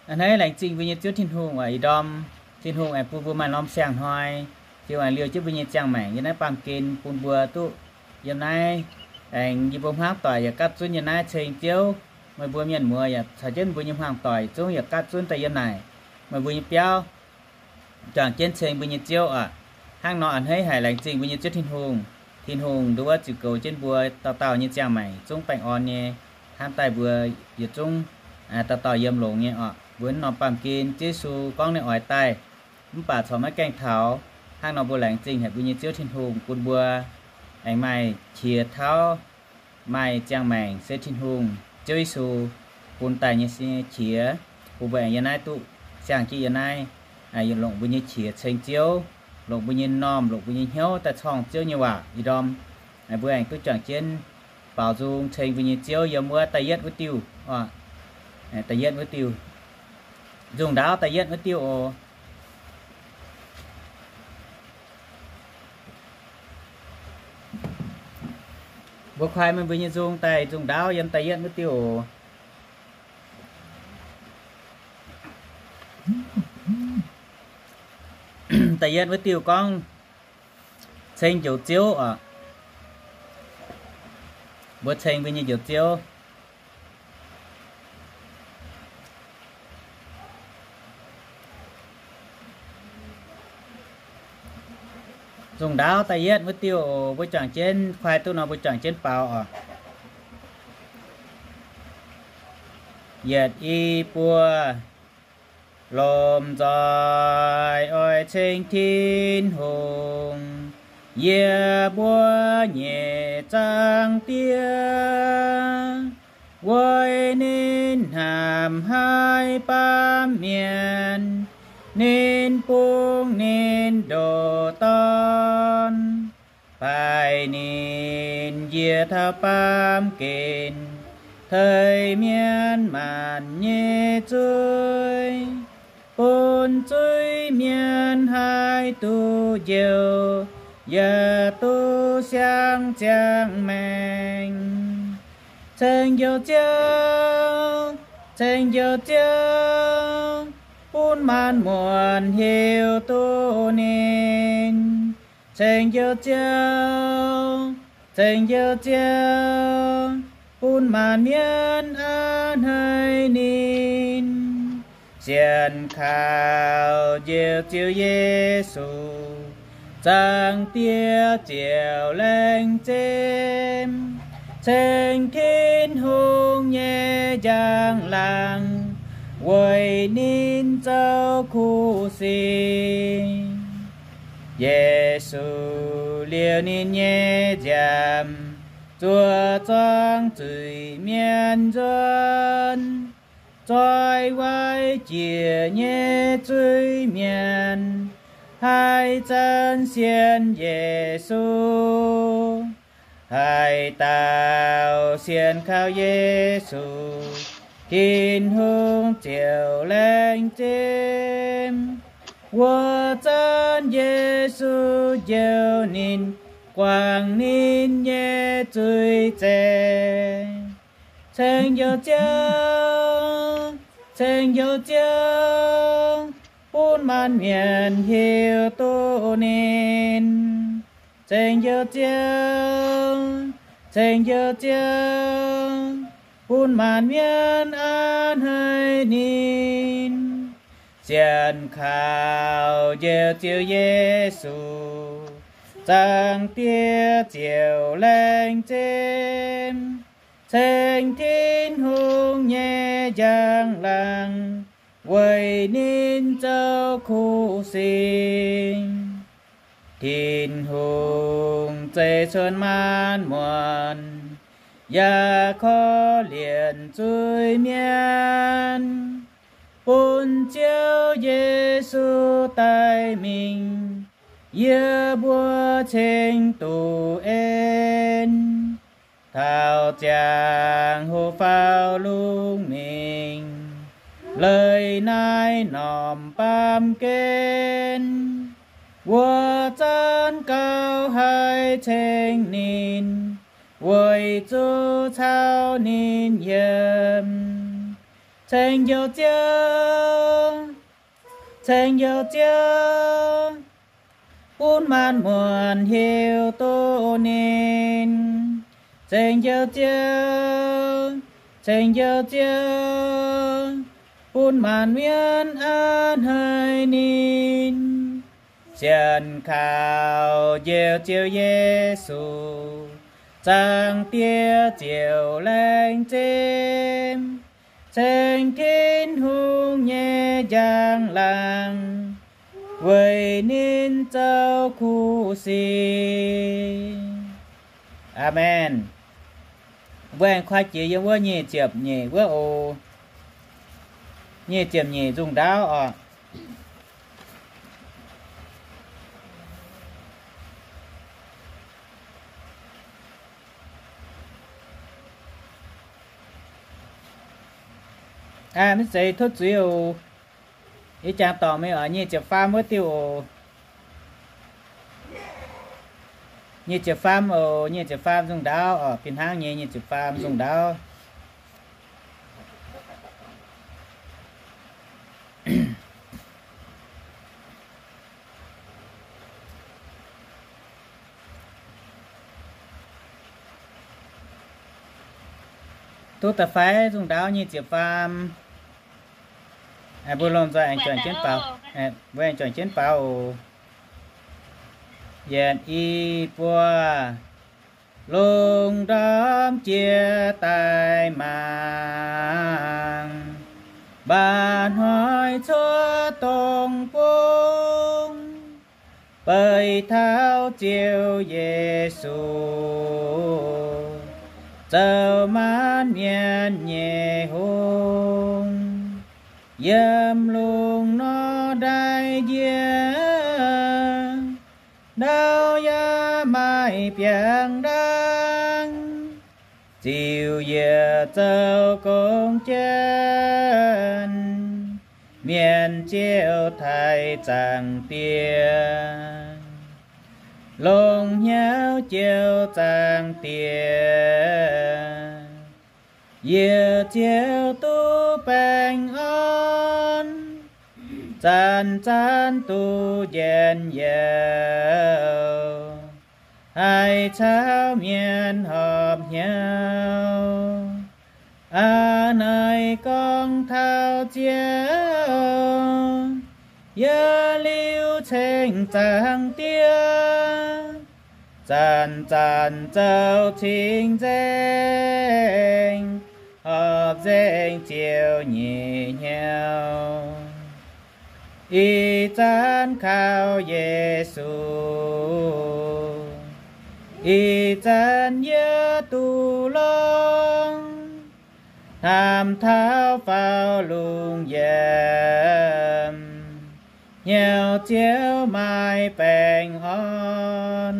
A'hneiv laengz zingh mbuo nyei Ziouv Tin-Hungh oc. Ih ndorm Tin-Hungh aengx bun mbuo maaih norm siang-hnoi, Tin-Hungh aengx liouh jienv mbuo nyei ziangh maengc yiem naaiv baamh gen bun mbuo duqv yiem naaiv, aengx yie mbuo hmuangv doic yaac gapv zunv yiem naaiv ceng Ziouv. Meih mbuo mienh muoz yaac caux jienv mbuo nyei hmuangv doic zungv yaac gapv zunv daaih yiem naaic. Meih mbuo nyei biauv juangc jienv ceng mbuo nyei Ziouv oc. Hnangv nor a'hneiv haic laengz zingh mbuo nyei Ziouv Tin-Hungh. Tin-Hungh nduov ziux goux jienv mbuo dauh dauh nyei ziangh maengc zungv baengh orn nyei, hnamv daaih mbuo yietc zungv dauh dauh yiem longx nyei oc. Mbuo norm baamh gen Yesu gorngv ninh oix daaih, mv baac corc maiv gaengh taux. Hnangv nor mbuo laengz zingh haic mbuo nyei Ziouv Tin-Hungh bun mbuo aengx maaih qiex tauv, maaih ziangh maengc se Tin-Hungh Ziouv Yesu bun daaih nyei qiex, bun mbuo aengx yiem naaiv duqv siang-jienv yiem naaiv, longc mbuo nyei qiex ceng Ziouv, longc mbuo nyei m'normh, longc mbuo nyei hnyouv daaih corng Ziouv nyei waac. Ih ndorm mbuo aengx duqv juangc jienv baaux nzung ceng mbuo nyei Ziouv yiem wuov da'yietv wuov diuh, da'yietv wuov diuh, nzungh ndaauv da'yietv wuov diuh oc. Mbuo kuaai meih mbuo nyei nzung daaih nzungh ndaauv yiem da'yietv wuov diuh oc. Da'yietv wuov diuh gorngv ceng Njoux Ziouv oc. Mbuo ceng mbuo nyei Njoux Ziouv. Nzungh ndaauv da'yietv wuov diuh oc. Mbuo juangc jienv kuaai duqv nor mbuo juangc jienv baaux oc. Yietc i buo. Lomh nzoih oix ceng Tin-Hungh, yie mbuo nyei Zaangc Diex, weic ninh hnamv haic baamh mienh, ninh bungx ninh ndoqc Dorn, baix ninh njiec taux baamh gen, teix mienh maanc nyei zuiz, bun zuiz mienh haih duqv njoux, yaac duqv siang ziangh maengc. Ceng Njoux Ziouv, ceng Njoux Ziouv, bun maanc muonc hiuv duqv ninh. Ceng Njoux Ziouv, ceng Njoux Ziouv, bun maanc mienh a'hneiv ninh. Sienx kaux Njoux Ziouv Yesu, Zaangc Diex ziouc laengz zipv, ceng Tin-Hungh nyei njang-laangc, weic ninh zoux kuv sic. Yesu liouh ninh nyei nziaamv, zuov zuangx zuiz-mienh nzuonx, zoih waaic jiex nyei zuiz-mienh haih zanc sienx Yesu. Haaix dauh sienx kaux Yesu, Tin-Hungh ziouc laengz zipv. Wuov zanc Yesu njoux ninh, guangc ninh nyei zuiz zaeng. Ceng Njoux Ziouv, ceng Njoux Ziouv, bun maanc mienh hiuv duqv ninh. Ceng Njoux Ziouv, ceng Njoux Ziouv, bun maanc mienh a'hneiv ninh. Sienx kaux Njoux Ziouv Yesu, Zaangc Diex ziouc laengz zipv, ceng Tin-Hungh nyei njang-laangc weic ninh zoux kuv sic. Tin-Hungh zeiz cuotv maanc muonc, yaac korv-lienh zuiz-mienh, bun Ziouv Yesu daaih mingh, yie mbuo cingx duqv en. Taux ziangh hoc faaux lungh mingh, leiz naaiv norm baamh gen, wuov zanc gauh haih ceng ninh, weic zuqc caux ninh yiem. Ceng-Njoux Ziouv, Ceng-Njoux Ziouv, bun maanc muotc hiuv duqv ninh. Ceng-Njoux Ziouv, Ceng-Njoux Ziouv, bun maanc mienv a'hneiv ninh. Sienx kaux Njoux Ziouv Yesu, Zaangc Diex ziouc laengz zingh, ceng Tin-Hungh nyei njang-laangc, weic ninh zoux kuv sic. Aamen. Mbuo aengx koi jiex yiem wuov nyic ziepc nyeic wuov oc. Nyic ziepc nyeic nzungh ndaauv oc. Maiv zeiz tov zuiz oc. Yie jangx dorngc mingh oc, nyic ziepc faam wuov diuh oc. Nyic ziepc faam oc, nyic ziepc faam nzungh ndaauv oc, fih hnangv nyei nyic ziepc faam nzungh ndaauv. Duqv da'fai nzungh ndaauv nyic ziepc faam. Mbuo lomh nzoih aengx juangc jienv faaux, mbuo aengx juangc jienv faaux oc. Yietc, i, buo. Lungh ndorm jiex daaih mangc, mbaa hnoi cuotv dongh bung, beiv taux Ziouv Yesu, zoux maanc mienh nyei hungh. Yiem lungh nor ndaix njiec, ndau yaac maaih biangh ndaangc, ziux yietc zoux gong jienv, mienh ziouc taaih Zaangc Diex, longc hnyouv jouv Zaangc Diex, yietc ziouc duqv baengh orn, zanc-zanc duqv njien-youh, haih caux mienh horpc hnyouv. A'hneiv gorngv taux Ziouv, yiem liuz ceng Zaangc Diex, zanc-zanc zoux cing-nzengc, horpc nzengc Ziouv nyei hnyouv. Ih zanc kaux Yesu, ih zanc yie duqv longx, hnamv taux faaux lungh njien, hnyouv Ziouv maaih baengh orn,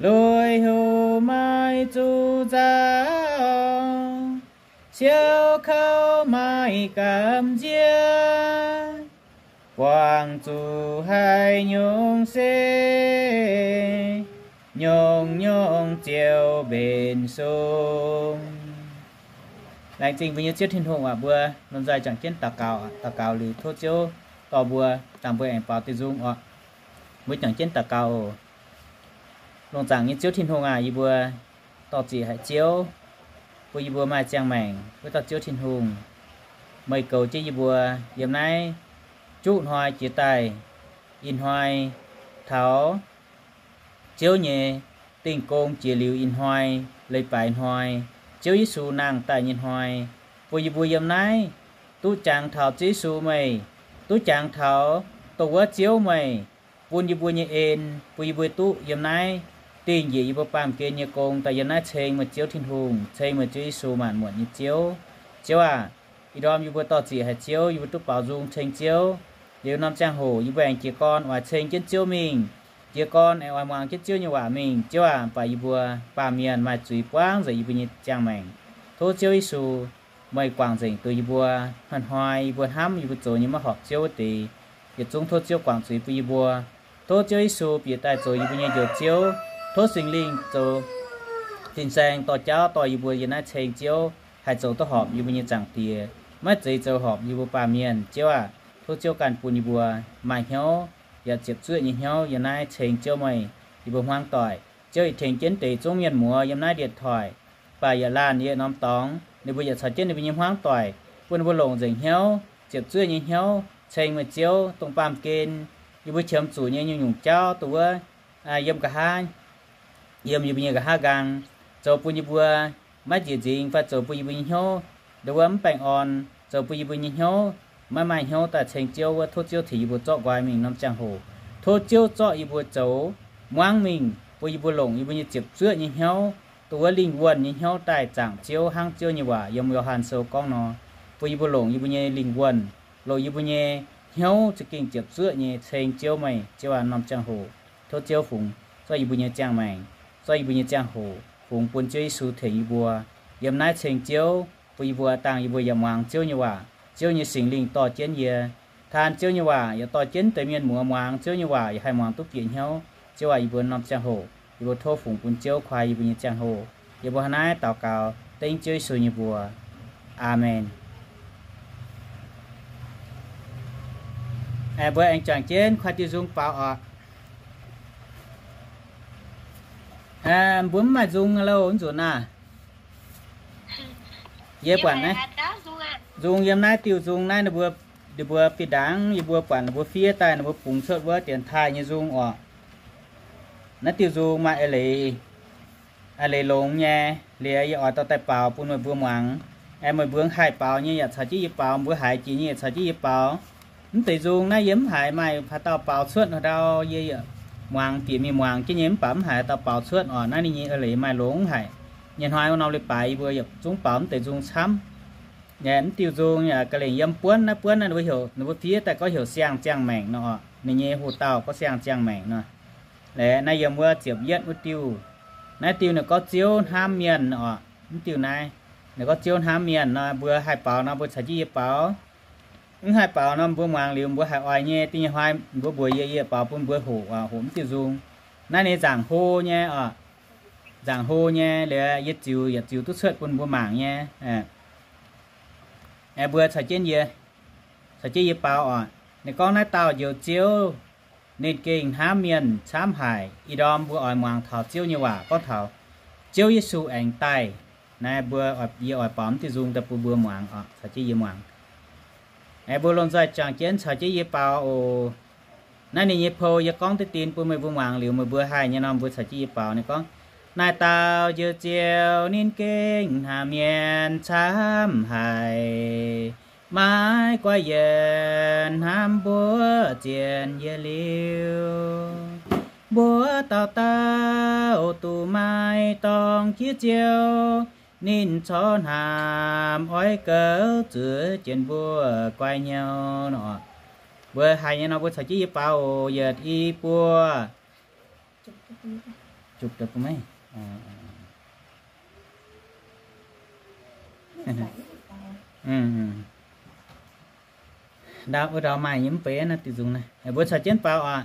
lui-houx maaih zuqc nzauh, siou kouv maaih gamh nziex, buangh zuqc haaix nyungc se, nyungc-nyungc ziouc mbenc sung. Laengz zingh mbuo nyei Ziouv Tin-Hungh aac, mbuo lomh nzoih juangc jienv daux gaux. Daux gaux liuz tov Ziouv dorh mbuo, dangh mbuo aengx baaux diuh nzung oc. Mbuo juangc jienv daux gaux oc. Longc zaangc nyei Ziouv Tin-Hungh aac, yie mbuo dorh ziqc haic Ziouv, bun yie mbuo maaih ziangh maengc wuov dauh Ziouv Tin-Hungh. Meih goux jienv yie mbuo yiem naaiv juqv hnoi jiex daaih, ih hnoi taux Ziouv nyei Dingh Gong jiex liuz ih hnoi, leiz-baaix hnoi, Ziouv Yesu nangh daaih nyei hnoi, bun yie mbuo yiem naaiv duqv jangx taux Ziouv Yesu meih, duqv jangx taux dongh wuov Ziouv meih bun yie mbuo nyei en, bun yie mbuo duqv yiem naaiv dingh njiec yie mbuo baamh gen nyei gong daaih yiem naaiv ceng meih Ziouv Tin-Hungh, ceng meih Ziouv Yesu maanc muotc nyei Ziouv. Ziouv aac, ih ndorm yie mbuo dorh ziqc haic Ziouv, yie mbuo duqv baaux nzung ceng Ziouv. Liuz norm ziangh hoc yie mbuo aengx jiez gorn oix ceng jienv Ziouv mingh, jiez gorn aengx oix muangx jienv Ziouv nyei waac mingh. Ziouv aac, mv baac yie mbuo baamh mienh maaih zuiz buangv nzengc yie mbuo nyei ziangh maengc. Tov Ziouv Yesu meih guangc nzengc duqv yie mbuo, hnoi-hnoi yie mbuo hnamv yie mbuo zoux nyei maiv horpc Ziouv wuov deix, yietc zungv tov Ziouv guangc zuiz bun yie mbuo. Tov Ziouv Yesu bieqc daaih zoux yie mbuo nyei Njoux Ziouv. Tov Singx Lingh zoux fin-saeng dorh jauv dorh yie mbuo yiem naaiv ceng Ziouv haih zoux duqv horpc yie mbuo nyei Zaangc Diex. maiv zeiz zoux horpc yie mbuo baamh mienh. Ziouv aah, tov Ziouv ganh bun yie mbuo maaih hnyouv, yaac ziepc zuoqv nyei hnyouv yiem naaiv ceng Ziouv meih, yie mbuo hmuangv doic. Ziouv, yie tengx jienv deix zungv mienh muoz yiem naaiv điện thoại, baac yaac laanh yie norm dorngx, ninh mbuo yaac caux jienv ninh mbuo nyei hmuangv doic, bun ninh mbuo longc nzengc hnyouv, ziepc zuoqv nyei hnyouv ceng meih Ziouv, dongh baamh gen yie mbuo qiemx zuqc nyei nyungc-nyungc jauv dongh wuov, yiem nqa'haav, yiem yie mbuo nyei nqa'haav nqaang, zoux bun yie mbuo maiv njiec nzingx fai zoux bun yie mbuo nyei hnyouv dongh wuov mv baengh orn, zoux bun yie mbuo nyei hnyouv maiv maaih hnyouv daaih ceng Ziouv wuov, tov Ziouv tengx yie mbuo zorqv nqoi mingh norm ziangh hoc. Tov Ziouv zorqv yie mbuo zoux muangv mingh, bun yie mbuo longc yie mbuo nyei ziepc zuoqv nyei hnyouv, dongh wuov lingh wuonh nyei hnyouv daaih zaangc Ziouv, hnangv Ziouv nyei waac yiem Yo^han Sou gorngv nor, bun yie mbuo longc yie mbuo nyei lingh wuonh, longc yie mbuo nyei hnyouv za'gengh ziepc zuoqv nyei ceng Ziouv meih, Ziouv aah, norm ziangh hoc. Tov Ziouv fungx zorqv yie mbuo nyei ziangh maengc, zorqv yie mbuo nyei ziangh hoc fungx bun Ziouv Yesu tengx yie mbuo yiem naaiv ceng Ziouv, bun yie mbuo dangh yie mbuo yaac muangx Ziouv nyei waac. Ziouv nyei Singx Lingh dorh jienv yie taan Ziouv nyei waac, yaac dorh jienv deix mienh muoz muangx Ziouv nyei waac yaac haih muangx duqv bieqc hnyouv. Ziouv aah, yie mbuo norm ziangh hoc yie mbuo tov fungx bun Ziouv kuaai yie mbuo nyei ziangh hoc. Yie mbuo hnangv naaiv daux gaux dengv Ziouv Yesu nyei mbuox. Aamen. Mbuo aengx juangc jienv kuaai diuh nzung baaux oc. Mbuo mv maaih nzung loh, mv nzunc naah. Yie buatc naaiv nzung yiem naaiv diuh nzung naaiv ninh mbuo, ninh mbuo fih ndaangc yie mbuo buatc ninh mbuo fiev daaih ninh mbuo bungx cuotv wuov dienx taaih nyei nzung oc. Naaiv diuh nzung maaih eix leiz, eix leiz longx nyei. Liuz yie oix dorh daaih baaux bun meih mbuo muangx. Aengx meih mbuo haih baaux nyei yaac caux jienv yie baaux, mbuo haiz jiex nyei yaac caux jienv yie baaux. Mv deix nzung naaiv yie mv haiz maaih haaix dauh baaux cuotv haaix ndau, yie muangx bieqc mingh muangx jienv nyei mv baac mv haiz haaix dauh baaux cuotv oc. Naaiv ninh nyei eix leiz maaih longx haic. Nyei hnoi wuov norm leiz-baaix yie mbuo yaac zungv baaux mv deix nzung camv. Aengx mv diuh nzung yaac ga'lengc yiem buonv naaiv, buonv naaiv ninh mbuo heuc, ninh mbuo fiev daaih gorngv heuc siang-ziangh maengc nor oc. Ninh nyei hoc-dauh gorngv siang-ziangh maengc nor. Laengz naaiv yiem wuov ziepc yietv wuov diuh. Naaiv diuh ninh gorngv Ziouv hnamv mienh oc. Mv diuh naaiv ninh gorngv Ziouv hnamv mienh nor, mbuo haih baaux nor mbuo caux jienv yie baaux. Mv haih baaux nor mbuo muangx liuz mbuo haiz oix nyei. Da'nyeic hnoi mbuo mbuox yie, yie baaux bun mbuo hoqc, hoqc mv diuh nzung. Naaiv ninh nzaangc hlo nyei oc. Nzaangc hlo nyei liuz yie ziux yaac ziux duqv cuotv bun mbuo mangc nyei. Aengx mbuo caux jienv yie, caux jienv yie baaux oc. Ninh gorngv naaiv dauh Njoux Ziouv, ninh gengh hnamv mienh camv haic. Ih ndorm mbuo oix muangx taux Ziouv nyei waac gorngv taux Ziouv Yesu aengx daaih. Naaiv mbuo, yie oix baaux mv diuh nzung daaih bun mbuo muangx oc, caux jienv yie muangx. Aengx mbuo lomh nzoih juangc jienv caux jienv yie baaux oc. Naaiv ninh nyei pou yie gorngv diqv dien bun meih mbuo muangx liuz meih mbuo haih nyei nor mbuo caux jienv yie baaux. Ninh gorngv, naaiv dauh Njoux Ziouv ninh gengh hnamv mienh camv haic. Maiv guaix yienc hnamv mbuo zien yietc liuz, mbuo dauh dauh duqv maiv dorngc jiex Ziouv, ninh corc hnamv oix goux zuov jienv mbuo guai hnyouv nor. Mbuo haih nyei nor mbuo caux jienv yie baaux oc. Yietc, i, buo. Ndau wuov ndau maaih nyei mv bei naaiv diuh nzung naaiv. Mbuo caux jienv baaux oc.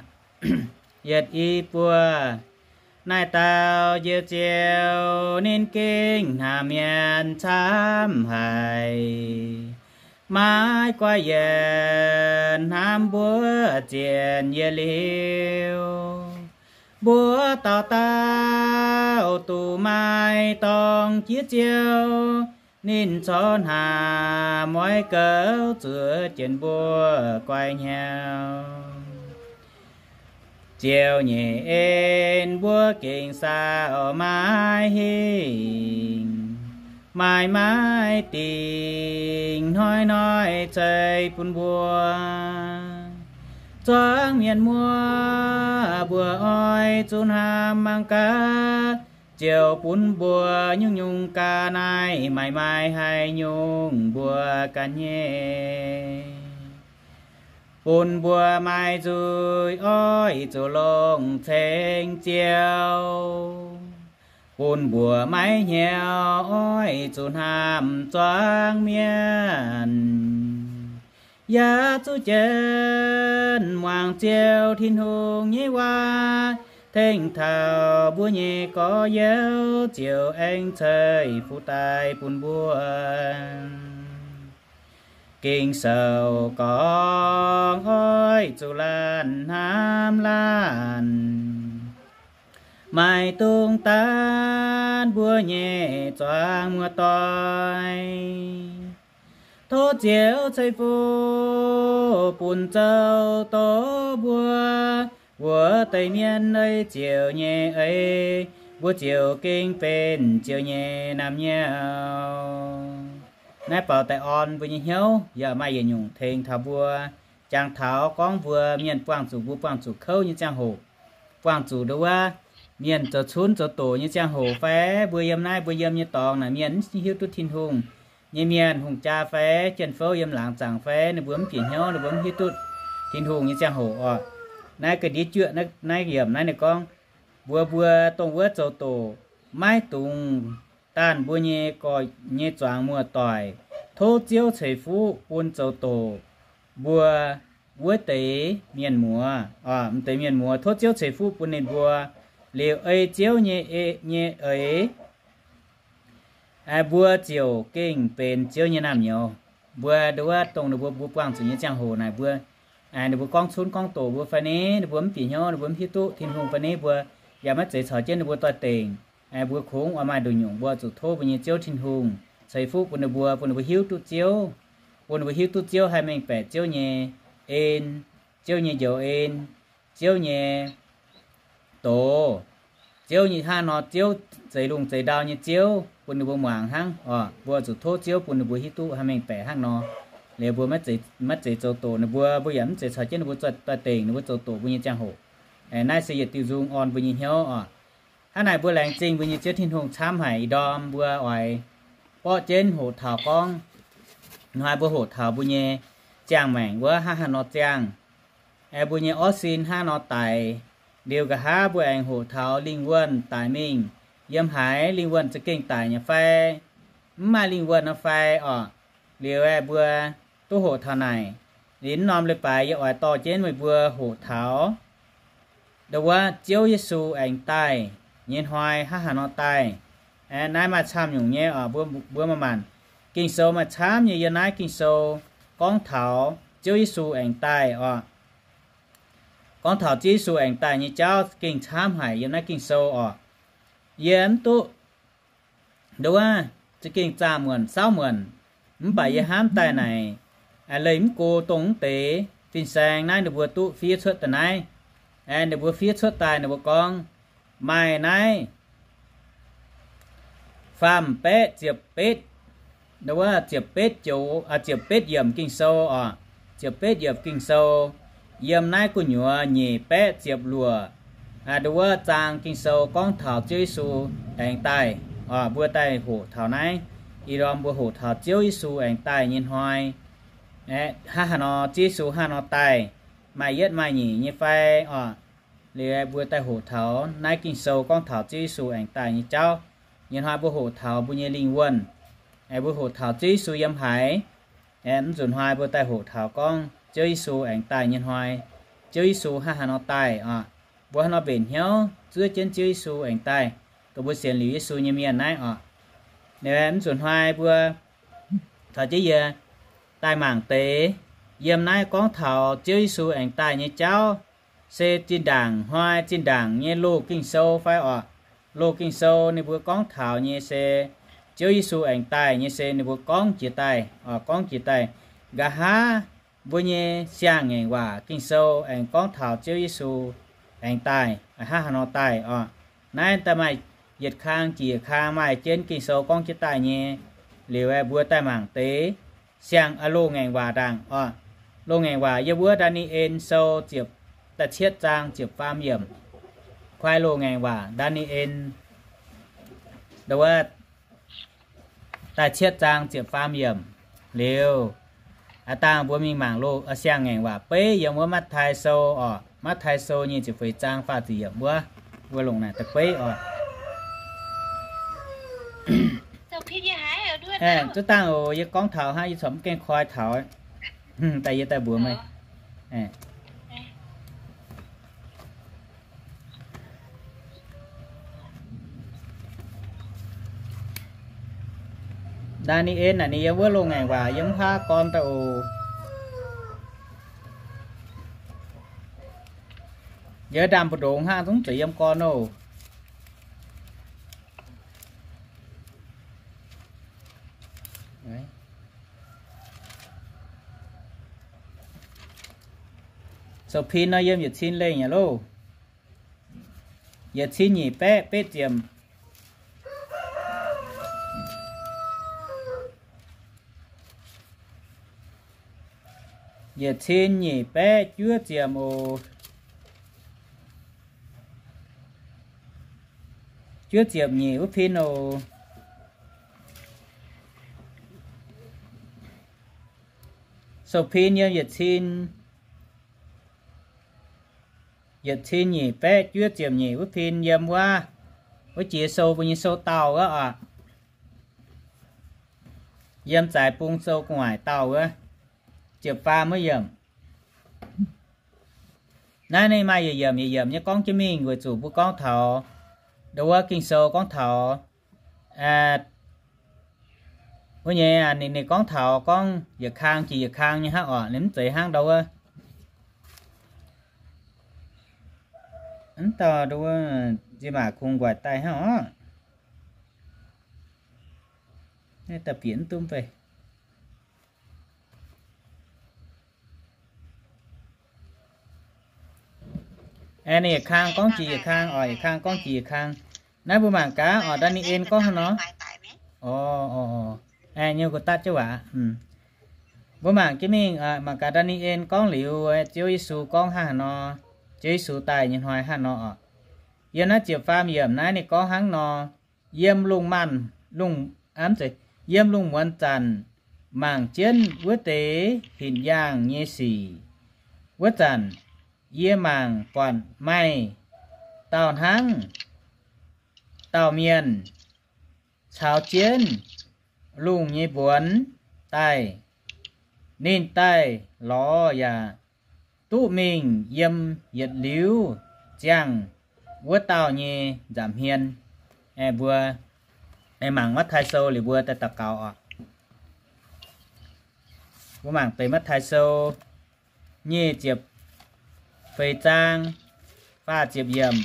Yietc, i, buo. Naaiv dauh Njoux Ziouv ninh gengh hnamv mienh camv haic. Maiv guaix yienc hnamv mbuo zien yietc liuz, mbuo dauh dauh duqv maiv dorngc jiex Ziouv, ninh corc hnamv oix goux zuov jienv mbuo guai hnyouv. Ziouv nyei en mbuo gengh saauc maiv hingh, maaih maiv dingc hnoi-hnoi ceix bun mbuo. Zuangx mienh muoz mbuo oix zuqc hnamv mangc gaax, Ziouv bun mbuo nyungc-nyungc ga'naaiv, maaih maaih haaix nyungc mbuo ganh nyei. Bun mbuo maaih nzuih oix zuqc longc ceng Ziouv, bun mbuo maiv hnyouv oix zuqc hnamv zuangx mienh, yaac zuqc jienv muangx Ziouv Tin-Hungh nyei waac. Tengx taux mbuo nyei gorx-youz, Ziouv aengx ceix fuqv daaih bun mbuo. Ging-Sou gorngv oix zuqc laanh hnamv laanh, maiv dungx daanh mbuo nyei zuangx muoz-doic. Tov Ziouv ceix fuqv bun zoux doqc mbuo, wuov deix mienh ei Ziouv nyei eix, mbuo ziouc gengh benx Ziouv nyei naamh nyouz. Naaiv baaux daaih orn mbuo nyei hnyouv, yaac maaih yietc nyungc tengx taux mbuo jangx taux gorngv mbuo mienh buangh zuqc, mbuo buangh zuqc kouv nyei ziangh hoc, buangh zuqc nduov wuov mienh zoux cunv zoux doqc nyei ziangh hoc fai mbuo yiem naaiv mbuo yiem nyei dorngx naaic mienh mv hiuv duqv Tin-Hungh nyei mienh, hungh jaa fai jienv fouv yiem laangz zaangc fai ninh mbuo mv bieqc hnyouv, ninh mbuo mv hiuv duqv Tin-Hungh nyei ziangh hoc oc. Naaiv ga'ndiev juoqv naaiv yiemc naaiv ninh gorngv, mbuo mbuo dongh wuov zoux doqc maiv dungx daanh mbuo nyei gorx nyei zuangx muoz-doic. Tov Ziouv ceix fuqv bun zoux doqc mbuo wuov deix mienh muoz, deix mienh muoz. Tov Ziouv ceix fuqv bun ninh mbuo liuz ei Ziouv nyei, nyei eix, mbuo ziouc gengh benx Ziouv nyei naamh nyouz. Mbuo nduov wuov dongh ninh mbuo, mbuo buangh zuqc nyei ziangh hoc naaic mbuo, ninh mbuo gorngv cunv gorngv doqc mbuo fai ni, ninh mbuo mv bieqc hnyouv, ninh mbuo mv hiuv duqv Tin-Hungh fai ni, mbuo yaac maiv zeiz caux jienv ninh mbuo doix-dengc. Mbuo kungx oix maaih nduqc nyungc mbuo zuqc tov mbuo nyei Ziouv Tin-Hungh ceix fuqv bun ninh mbuo, bun ninh mbuo hiuv duqv Ziouv, bun ninh mbuo hiuv duqv Ziouv haih mengh baeqc Ziouv nyei en, Ziouv nyei njoux en, Ziouv nyei doz, Ziouv nyei hnangv nor, Ziouv zeix lungh zeix ndau nyei Ziouv bun ninh mbuo muangx hnangv oc. Mbuo zuqc tov Ziouv bun ninh mbuo hiuv duqv haih mengh baeqc hnangv nor. Liuz mbuo maiv zeiz, maiv zeiz zoux doqc ninh mbuo, mbuo yaac mv zeiz caux jienv ninh mbuo doix-dengc ninh mbuo zoux doqc mbuo nyei ziangh hoc. Naaiv se yietc diuh nzung orn mbuo nyei hnyouv oc. Hnangv naaic mbuo laengz zingh mbuo nyei Ziouv Tin-Hungh camv haic ih ndorm mbuo oix borqv jienv hoqc taux gorngv, hnoi mbuo hoqc taux mbuo nyei ziangh maengc wuov hnangv haaix nor ziangh, aengx mbuo nyei orv sin hnangv nor daic. Liuz nqa'haav mbuo aengx hoqc taux lingh wuonh daic mingh, yiem haaix lingh wuonh za'gengh daic nyei fai, mv maaih lingh wuonh nor fai oc. Liuz aeqv, mbuo duqv hoqc taux naaic. Liuz norm leiz-baaix yie oix dorh jienv meih mbuo hoqc taux ndau wuov Ziouv Yesu aengx daaih nyei hnoi hnangv haaix nor daaih. Naaiv maaih camv nyungc nyei oc, mbuo, mbuo maaih maanc. Ging-Sou maaih camv nyei, yiem naaiv Ging-Sou gorngv taux Ziouv Yesu aengx daaih oc. Gorngv taux Ziouv Yesu aengx daaih nyei jauv gengh camv haic yiem naaiv Ging-Sou oc. Yie mv duqv ndau wuov za'gengh zaah muonc saauv muonc, mv baac yie hnamv daaih naaic, leih mv go dongh mv deix fin-saeng naaiv ninh mbuo duqv fiev cuotv daaih naaiv. Ninh mbuo fiev cuotv daaih ninh mbuo gorngv, maaih naaiv faam baeqv ziepc betv, ndau wuov ziepc betv joux, ziepc betv yiemc Ging-Sou oc. Ziepc betv yiemc Ging-Sou, yiem naaiv gu'nyuoz nyeic baeqv ziepc luoqc ndau wuov zaang Ging-Sou gorngv taux Ziouv Yesu aengx daaih oc. Mbuo daaih hoqc taux naaiv, ih ndorm mbuo hoqc taux Ziouv Yesu aengx daaih nyei hnoi. Hnangv haaix nor Ziouv Yesu hnangv haaix nor daaih, maaih yietv maaih nyeic nyei fai oc? Liuz mbuo daaih hoqc taux naaiv Ging-Sou gorngv taux Ziouv Yesu aengx daaih nyei jauv. Nyei hnoi mbuo hoqc taux mbuo nyei lingh wuonh, mbuo hoqc taux Ziouv Yesu yiem haaix. Mv nzunc hnoi mbuo daaih hoqc taux gorngv Ziouv Yesu aengx daaih nyei hnoi, Ziouv Yesu hnangv haaix nor daaih oc? Mbuo hnangv haaix nor mbenc hnyouv zuov jienv Ziouv Yesu aengx daaih, dongh mbuo sienx liuz Yesu nyei mienh naaiv oc. Liuz mv nzunc hnoi mbuo caux jienv yie daaih mangc deix yiem naaiv gorngv taux Ziouv Yesu aengx daaih nyei jauv, se zinh ndaangc hnoi zinh ndaangc nyei loz Ging-Sou fai oc? Loz Ging-Sou ninh mbuo gorngv taux nyei se Ziouv Yesu aengx daaih nyei se ninh mbuo gorngv jiex daaih oc, gorngv jiex daaih. Nqa'haav mbuo nyei siang-ngaengc waac Ging-Sou aengx gorngv taux Ziouv Yesu aengx daaih hnangv haaix nor daaih oc. Naaiv daaih maaih yietc kang jiex kang maaih jienv Ging-Sou gorngv jienv daaih nyei. Liuz mbuo daaih mangc deix siang, loz-ngaengc waac ndaangc oc. Loz-ngaengc waac yiem wuov Ndaa^ni^en Sou ziepc, da'cietv zaang ziepc faam yiemc. Kuaaiv loz-ngaengc waac Ndaa^ni^en, ndau wuov, da'cietv zaang ziepc faam yiemc. Liuz aav dangh mbuo mingh mangc loz, siang-ngaengc waac beiv yiem wuov Matv^tai Sou oc. Matv^tai Sou nyei ziepc feix zaang faah ziepc yiemc wuov, mbuo longc naaic da'beiv oc. Zuov dangh oc, yie gorngv taux hnangv, yie corc mv gaengh koi taux. Daaih yie daaih mbuox meih. Ndaa^ni^en naaic ninh yiem wuov loz-ngaengc waac yiem mv haah gorn daaih oc. Yiem ndaamv mbu'ndongx hnangv zungv zuqc yiem gorn oc. Sou-pin nor yiem yietc cin lengh nyei loh. Yietc cin nyic baeqv betv ziepc. Yietc cin nyic baeqv juov ziepc oc. Juov ziepc nyeic wuov pin oc. Sou-pin yiem yietc cin, yietc cin nyic baeqv juov ziepc nyeic wuov pin yiem wuov, wuov jiex sou mbuo nyei sou dauh wuov oc. Yiem zaaix bung sou gu'nguaaic dauh wuov, ziepc faam wuov yiemc. Naaiv ninh maaih yietc yiemc yietc yiemc nyei gorngv jienv mingh weic zuqc mbuo gorngv taux ndau wuov Ging-Sou gorngv taux wuov nyei, ninh, ninh gorngv taux gorngv yietc kang jiex yietc kang nyei hnangv oc. Ninh mv zeiz hnangv ndau wuov, mv dauh ndau wuov nziex maac kungx nquaaic daaih hnangv oc. Naaiv daaih bieqc mv duqv mv bei. Ninh yietc kang gorngv jiex yietc kang oc, yietc kang gorngv jiex yietc kang. Naaiv mbuo mangc gaax oc, Ndaa^ni^en gorngv haaix nor. Nyei mbuo datv jienv waac. Mbuo mangc jienv mingh, mangc gaax Ndaa^ni^en gorngv liuz, Ziouv Yesu gorngv hnangv haaix nor, Ziouv Yesu daaih nyei hnoi hnangv nor oc. Yiem naaiv ziepc faam yiemc naaiv ninh gorngv hnangv nor, yiem lungh maanz, lungh, yiem lungh muonz zanc mangc jienv wuov deix hinc yaangh nyei sic. Wuov zanc yie mangc buatc maaih dauh hnangv dauh mienh caux jienv lungh nyei mbuonx daaih. Ninh daaih lorz yaac duqv mingh yiem yietc liuz ziangh wuov dauh nyei nza'hmien. Mbuo mangc Matv^taai Sou liuz mbuo daaih daux gaux oc. Mbuo mangc deix Matv^taai Sou nyic ziepc feix zaang faah ziepc yiemc.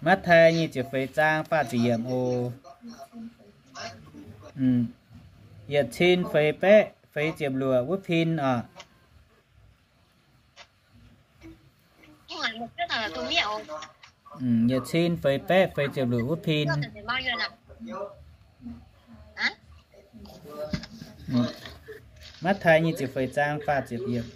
Matv^taai nyic ziepc feix zaang faah ziepc yiemc oc. Yietc cin feix baeqv feix ziepc luoqc wuov pin oc. Yietc cin feix baeqv feix ziepc luoqc wuov pin. Matv^taai nyic ziepc feix zaang faah ziepc yiemc.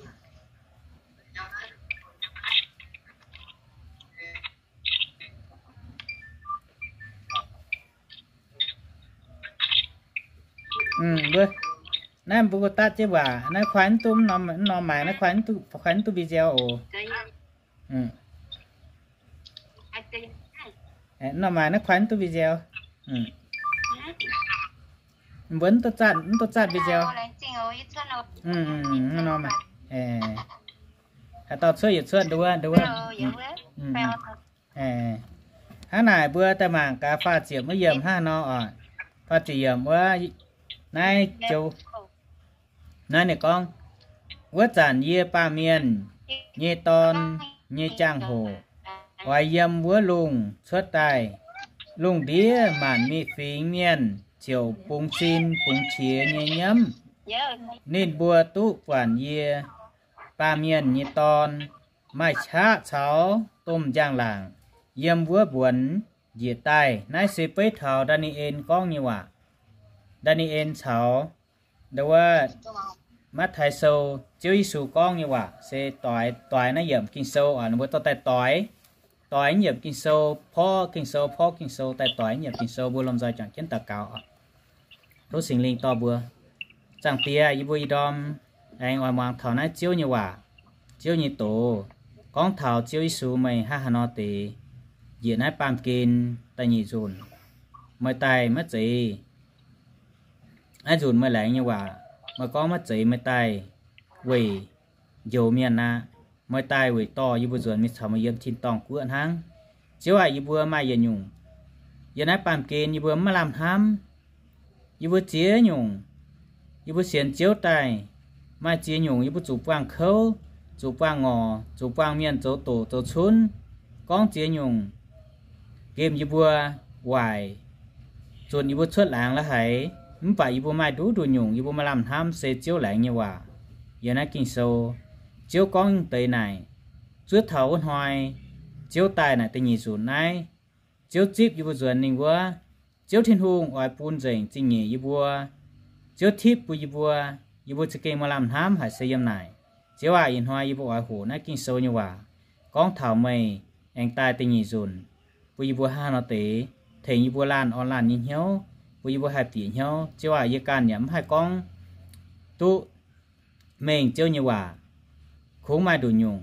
Mbuo, naaiv mbuo datv jienv waac, naaiv kuaaiv mv duqv, mv norm maaiz naaiv kuaaiv mv duqv video oc. Mv norm maaiz naaiv kuaaiv mv duqv video. Mbuo mv duqv zatv video. Haaix dauh cuotv yietc cuotv nduov, nduov. Hnangv naaic mbuo daaih mangc gaax faah ziepc wuov yiemc hnangv nor oc. Faah ziepc yiemc wuov, naaiv joux, naaiv ninh gorngv, wuov zanc yie baamh mienh nyei dorn nyei jangx-hoc oix yiem wuov lungh cuotv daaih. Lungh ndiev maanc mingh fingx mienh ziouc bungx sin bungx qiex nyei nyiemv. Ninh mbuo duqv buatc yie, baamh mienh nyei dorn, maaih qaqv caux domh njang-laangc yiem wuov mbuonx njiec daaih. Naaiv se beiv taux Ndaa^ni^en gorngv nyei waac. Ndaa^ni^en caux ndau wuov Matv^taai Sou, Ziouv Yesu gorngv nyei waac se doix, doix naaiv yiemc Ging-Sou oc. Ninh mbuo dorh daaih doix, doix naaiv yiemc Ging-Sou, porv Ging-Sou, porv Ging-Sou, daaih doix naaiv yiemc Ging-Sou, mbuo lomh nzoih juangc jienv daux gaux oc. Tov Singx Lingh dorh mbuo. Zaangc Diex, yie mbuo ih ndorm aengx oix muangx taux naaiv Ziouv nyei waac, Ziouv nyei doz, gorngv taux Ziouv Yesu meih hnangv haaix nor deix njiec naaiv baamh gen da'nyeic nzunc, meih daaih maiv zeiz, naaiv nzunc meih laengz nyei waac, meih gorngv maiv zeiz meih daaih weic njoux mienh aqv. Meih daaih weic dorh yie mbuo nzuonx mingh caux meih yiem tin-dorngh guoqv hnangv. Ziouv aac, yie mbuo maaih yietc nyungc yiem naaiv baamh gen yie mbuo maiv maaih lamh hnamv. Yie mbuo ziex nyungc, yie mbuo sienx Ziouv daaih, maaih ziex nyungc yie mbuo zuqc buangh kouv, zuqc buangh ngorc, zuqc buangh mienh zoux doqc zoux cunv, gorngv ziex nyungc nqemh yie mbuo waaic, zunc yie mbuo cuotv laangz la'haic. Mv baac yie mbuo maaih nduqc nduqc nyungc yie mbuo maaih lamh hnamv se Ziouv laengz nyei waac. Yiem naaiv Ging-Sou, Ziouv gorngv deix naaic, zuov taux wuov hnoi Ziouv daaih naaic da'nyeic nzunc naaiv, Ziouv zipv yie mbuo nzuonx ninh wuov. Ziouv Tin-Hungh oix bun nzengc zingh nyeic yie mbuo. Ziouv tipv bun yie mbuo, yie mbuo za'gengh maaih lamh hnamv haic se yiem naaic. Ziouv aac, ih hnoi yie mbuo oix hoqc naaiv Ging-Sou nyei waac gorngv taux meih aengx daaih da'nyeic nzunc, bun yie mbuo hnangv haaix nor deix, tengx yie mbuo laanh orn laanh nyei hnyouv, bun yie mbuo haih bieqc hnyouv. Ziouv aac, yie ganh yaac mv haih gorngv duqv mengh Ziouv nyei waac. Kungx maaih nduqc nyungc,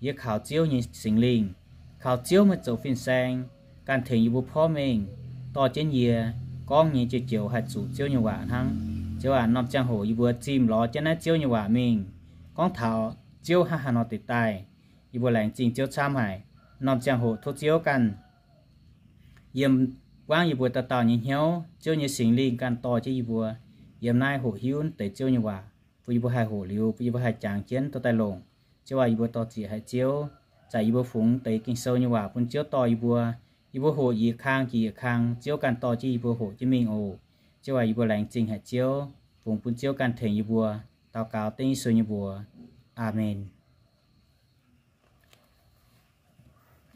yie kaux Ziouv nyei Singx Lingh, kaux Ziouv meih zoux fin-saeng, ganh tengx yie mbuo porv mengh, dorh jienv yie gorngv nyei joux-joux haih zuqc Ziouv nyei waac hnangv. Ziouv aac, norm ziangh hoc yie mbuo zimh lorz jienv naaiv Ziouv nyei waac mingh, gorngv taux Ziouv hnangv haaix nor deix daaih, yie mbuo laengz zingh Ziouv camv haic. Norm ziangh hoc tov Ziouv ganh yiem buangv yie mbuo dauh dauh nyei hnyouv, Ziouv nyei Singx Lingh ganh dorh jienv yie mbuo yiem naaiv hoqc hiuv deix Ziouv nyei waac, bun yie mbuo haih hoqc liuz, bun yie mbuo haih jangx jienv dorh daaih longc. Ziouv aac, yie mbuo dor-ziec haic Ziouv, zaqc yie mbuo fungx deix Ging-Sou nyei waac bun Ziouv dorh yie mbuo. Yie mbuo hoqc yietc kang jiex yietc kang, Ziouv ganh dorh jienv yie mbuo hoqc jienv mingh oc. Ziouv aac, yie mbuo laengz zingh haic Ziouv, fungx bun Ziouv ganh tengx yie mbuo. Daux gaux dengv Yesu nyei mbuox. Aamen.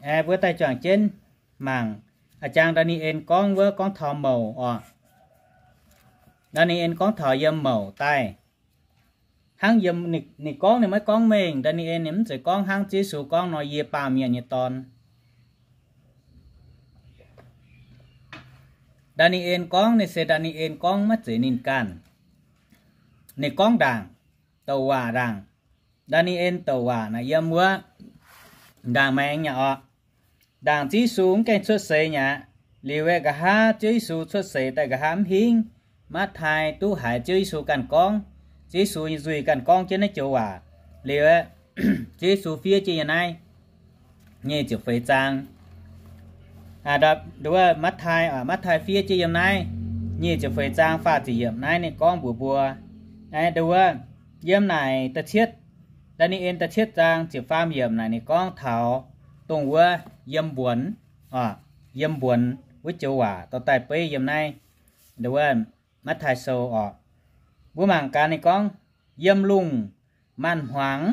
Ae, mbuo daaih juangc jienv mangc, a'jangx Ndaa^ni^en gorngv wuov gorngv taux mouc oc. Ndaa^ni^en gorngv taux yiem mouc daaih. Hnangv yiem ninh gorngv ninh maiv gorngv mengh, Ndaa^ni^en ninh mv zeiz gorngv hnangv Ziouv Yesu gorngv nor, yie baamh mienh nyei dorn. Ndaa^ni^en gorngv ninh se Ndaa^ni^en gorngv maiv zeiz ninh ganh. Ninh gorngv ndaangc, douc waac ndaangc. Ndaa^ni^en douc waac naaic yiem wuov ndaangc maengx nyei oc. Ndaangc Ziouv Yesu mv gaengh cuotv seix nyei aqv. Liuz aeqv, nqa'haav Ziouv Yesu cuotv seix daaih nqa'haav mv hingv, Matv^tai duqv haiz Ziouv Yesu ganh gorngv, Ziouv Yesu nyei nzuih ganh gorngv jienv naaiv joux waac. Liuz aeqv, Ziouv Yesu fiev jienv yiem naaiv nyic ziepc feix zaang, nduov Matv^tai, Matv^tai fiev jienv yiem naaiv nyic ziepc feix zaang faah ziepc yiemc naaiv ninh gorngv mbuox mbuo, nduov, yiem naaic da'cietv, Ndaa^ni^en da'cietv zaang ziepc faam yiemc naaic ninh gorngv taux dongh wuov yiem mbuonx, yiem mbuonx wuov joux waac dorh daaih beiv yiem naaiv, nduov, Matv^tai Sou oc. Mbuo mangc gaax ninh gorngv, yiem lungh maanz-hmuangx,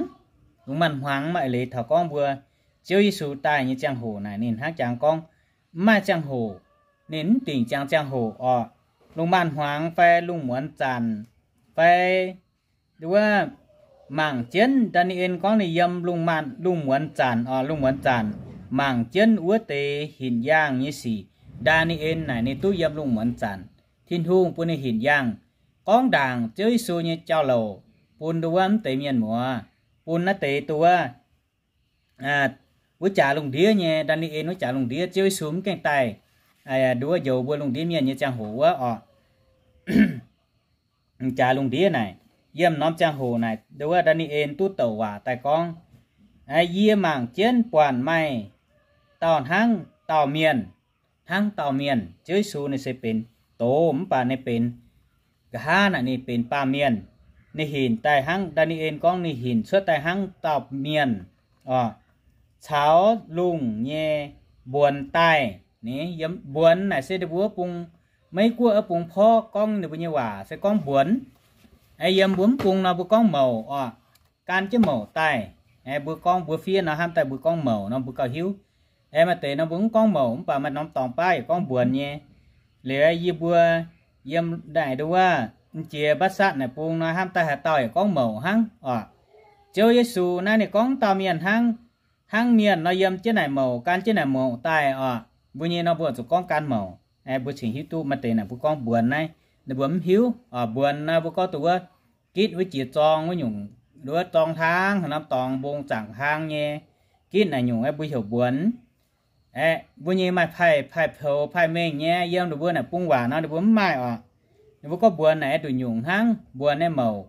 lungh maanz-hmuangx maaih eix leiz taux gorngv mbuo Ziouv Yesu daaih nyei ziangh hoc naaic ninh hnangv jangx gorngv mv maaih ziangh hoc, ninh mv dingc jangx ziangh hoc oc. Lungh maanz-hmuangx fai lungh muonz zanc fai nduov, mangc jienv, Ndaa^ni^en gorngv ninh yiem lungh maanz, lungh muonz zanc oc, lungh muonz zanc mangc jienv wuov deix hinc yaangh nyei sic. Ndaa^ni^en naaic ninh duqv yiem lungh muonz zanc, Tin-Hungh bun ninh hinc yaangh, gorngv ndaangc Ziouv Yesu nyei jauv-louc bun nduov mv deix mienh muoz, bun naaiv deix nduov wuov jaax lungh ndiev nyei, Ndaa^ni^en wuov jaax lungh ndiev Ziouv Yesu mv gaengh daaih nduov njoux mbuo lungh ndiev mienh nyei ziangh hoc wuov oc. Jaax lungh ndiev naaic, yiem norm ziangh hoc naaic nduov Ndaa^ni^en duqv douc waac daaih gorngv, yie mangc jienv buatc maaih dauh hnangv dauh mienh, hnangv dauh mienh. Ziouv Yesu ninh se benx doz mv baac ninh benx, nqa'haav naaic ninh benx baamh mienh. Ninh hinc daaih hnangv, Ndaa^ni^en gorngv ninh hinc cuotv daaih hnangv dauh mienh oc, caux lungh nyei mbuonx daaih. Ni, yiem mbuonx naaic se ninh mbuo wuov bung, Meiv Guoqv wuov bung porv gorngv ninh mbuo nyei waac se gorngv mbuonx. Yiem mbuo mv bung nor mbuo gorngv mouc oc, gan jienv mouc daaih. Mbuo gorngv mbuo fiev nor hnamv daaih mbuo gorngv mouc nor mbuo gauh hiuv. Aeqv, maaih deix nor mbuo mv gorngv mouc mv baac maaih norm dorngx baav yaac gorngv mbuonx nyei. Liuz yie mbuo yiem naaic nduov wuov, m'jiex Mbaav Satv naaic bung nor hnamv daaih haaix dauh yaac gorngv mouc hnangv oc. Ziouv Yesu naaiv ninh gorngv dauh mienh hnangv, hnangv mienh nor yiem jienv naaic mouc, gan jienv naaic mouc daaih oc. Mbuo nyei nor mbuo zuqc gorngv gan mouc. Mbuo cingx hiuv duqv maaih deix naaic mbuo gorngv mbuonx naaiv, ninh mbuo mv hiuv oc. Mbuonx naaiv mbuo gorngv dongh wuov gitv wuov jiex zorng wuov nyungc, nduov zorng hlaang haaix norm dorngx mbong zaangc hlaang nyei. Gitv naaic nyungc aeqv, mbuo heuc mbuonx. Aeqv, mbuo nyei maaih paih, paih poux, paih mengh nyei, yiem ninh mbuo naaic bung waac nor ninh mbuo mv maaih oc. Ninh mbuo gorngv mbuonx naaic aeqv, nduqc nyungc hnangv, mbuonx naaiv mouc.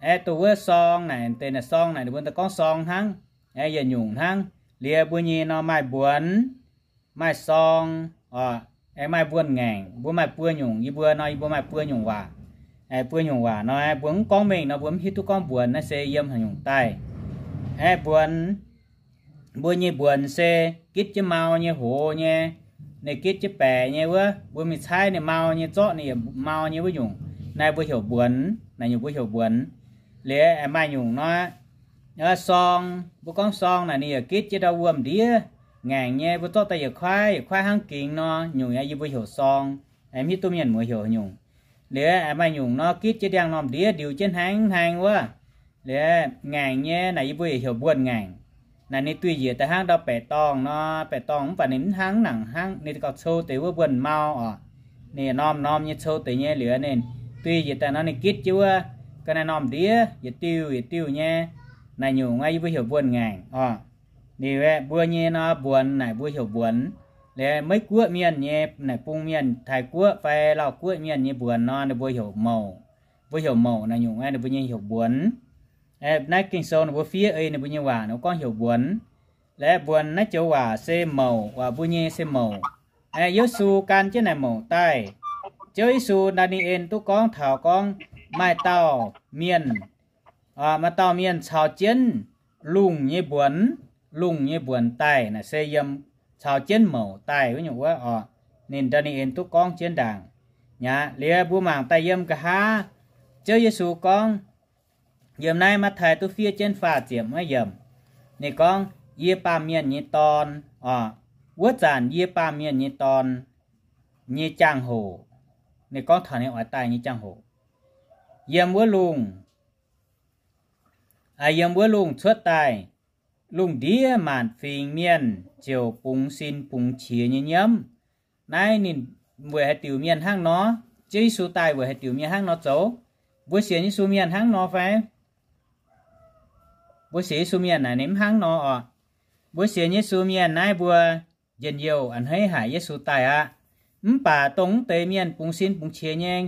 Aeqv, dongh wuov sorng naaic, deix naaic sorng naaic ninh mbuo gorngv sorng hnangv. Aeqv, yietc nyungc hnangv. Liuz mbuo nyei nor maaih mbuonx, maaih sorng oc. Aengx maaih mbuonx ngaengc, mbuo maaih buo nyungc, yie mbuo nor, yie mbuo maaih buo nyungc waac. Buo nyungc waac nor, mbuo mv gorngv mengh nor, mbuo mv hiuv duqv gorngv mbuonx naaiv se yiem haaix nyungc daaih. Mbuonx, mbuo nyei mbuonx se gitv jienv mau nyei hoz nyei, ninh gitv jienv baeqc nyei wuov, mbuo mingh caaiv ninh mau nyei, zorqv ninh yaac mau nyei wuov nyungc. Naaiv mbuo heuc mbuonx, naaiv nyungc mbuo heuc mbuonx. Liuz aengx maaih nyungc nor, sorng, mbuo gorngv sorng naaic ninh yaac gitv jienv ndau wuom-ndiev ngaengc nyei, mbuo zorqv daaih yietc kuaaiv yietc kuaaiv hnangv gingx nor, nyungc yie mbuo heuc sorng. Mv hiuv duqv mienh muoz heuc haaix nyungc. Liuz aengx maaih nyungc nor gitv jienv ndiangx-normh ndiev ndiux jienv hnangv hnangv wuov. Liuz ngaengc nyei naaic yie mbuo yaac heuc mbuonx ngaengc. Naaic ninh duih njiec daaih hnangv ndau baeqc dorngh nor, baeqc dorngh mv baac ninh mv hnangv nangc hnangv, ninh gauh cou deix wuov mbuonx mau oc. Ninh norm norm nyei cou deix nyei liuz ninh duih njiec daaih nor ninh gitv jienv wuov ga'naaiv normh ndiev yietc diuh yietc diuh nyei. Naaic nyungc yie mbuo heuc mbuonx ngaengc oc. Liuz aeqv, mbuo nyei nor mbuonx naaic mbuo heuc mbuonx. Liuz Meiv Guoqv mienh nyei naaic bung mienh, Taiv Guoqv fai Lauv Guoqv mienh nyei mbuonx nor ninh mbuo heuc mouc. Mbuo heuc mouc naaic nyungc ninh mbuo nyei heuc mbuonx. Naaiv Ging-Sou ninh mbuo fiev ei ninh mbuo nyei waac ninh mbuo gorngv heuc mbuonx. Liuz mbuonx naaiv joux waac se mouc, waac mbuo nyei se mouc. Yesu gan jienv naaic mouc daaih. Ziouv Yesu, Ndaa^ni^en duqv gorngv taux gorngv maaih dauh mienh, maaih dauh mienh caux jienv lungh nyei mbuonx, lungh nyei mbuonx daaih naaic se yiem caux jienv mouc daaih wuov nyungc wuov oc. Ninh Ndaa^ni^en duqv gorngv jienv ndaangc. Aqv, liuz mbuo mangc daaih yiem nqa'haav, Ziouv Yesu gorngv, yiem naaiv Matv^tai duqv fiev jienv faah ziepc wuov yiemc, ninh gorngv, Yie, Baamh Mienh nyei Dorn, oc, wuov zanc yie, Baamh Mienh nyei Dorn, nyei jangx-hoc, ninh gorngv taux ninh oix daaih nyei jangx-hoc, yiem wuov lungh, yiem wuov lungh cuotv daaih, lungh ndiev maanc fingx mienh ziouc bungx sin bungx qiex nyei nyiemv. Naaiv ninh weic haaix diuc mienh hnangv nor? Ziouv Yesu daaih weic haaix diuc mienh hnangv nor zoux? Mbuo sienx Yesu mienh hnangv nor fai? Mbuo sienx Yesu mienh naaic ninh mv hnangv nor oc. Mbuo sienx Yesu mienh naaiv mbuo njien-youh a'hneiv haic Yesu daaih aqv. Mv baac dongh mv deix mienh bungx sin bungx qiex nyei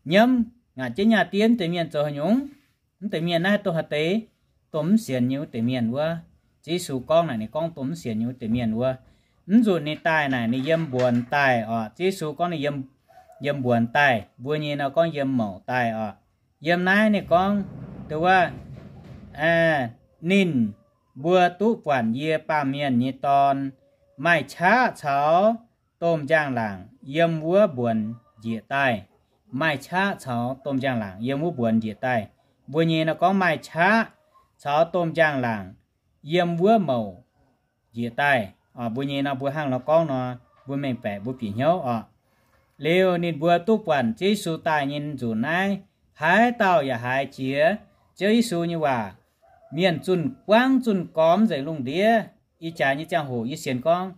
nyiemv, ngaatc jienv nyaah diev deix mienh zoux haaix nyungc? Mv deix mienh naaiv dongh haaix deix? Dongh mv sienx nyei wuov deix mienh wuov. Ziouv Yesu gorngv naaic ninh gorngv dongh mv sienx nyei wuov deix mienh wuov. Mv nzunc ninh daaih naaic ninh yiem mbuonx daaih oc. Ziouv Yesu gorngv ninh yiem, yiem mbuonx daaih, mbuo nyei nor gorngv yiem mouc daaih oc. Yiem naaiv ninh gorngv, wuov, ninh mbuo duqv buatc yie, Baamh Mienh nyei Dorn, maaih qaqv caux domh njang-laangc yiem wuov mbuonx njiec daaih. Maaih qaqv caux domh njang-laangc yiem wuov mbuonx njiec daaih. Mbuo nyei nor gorngv maaih qaqv caux domh njang-laangc yiem wuov mouc njiec daaih. Mbuo nyei nor mbuo hnangv nor gorngv nor, mbuo mengh baeqc mbuo bieqc hnyouv oc. Liuz ninh mbuo duqv buatc Ziouv Yesu daaih nyei nzunc naaiv, haaix dauh yaac haiz jiex Ziouv Yesu nyei waac. Mienh zunh buangv zunh gormx nzengc lungh ndiev. Ih jaax nyei ziangh hoc yie sienx gorngv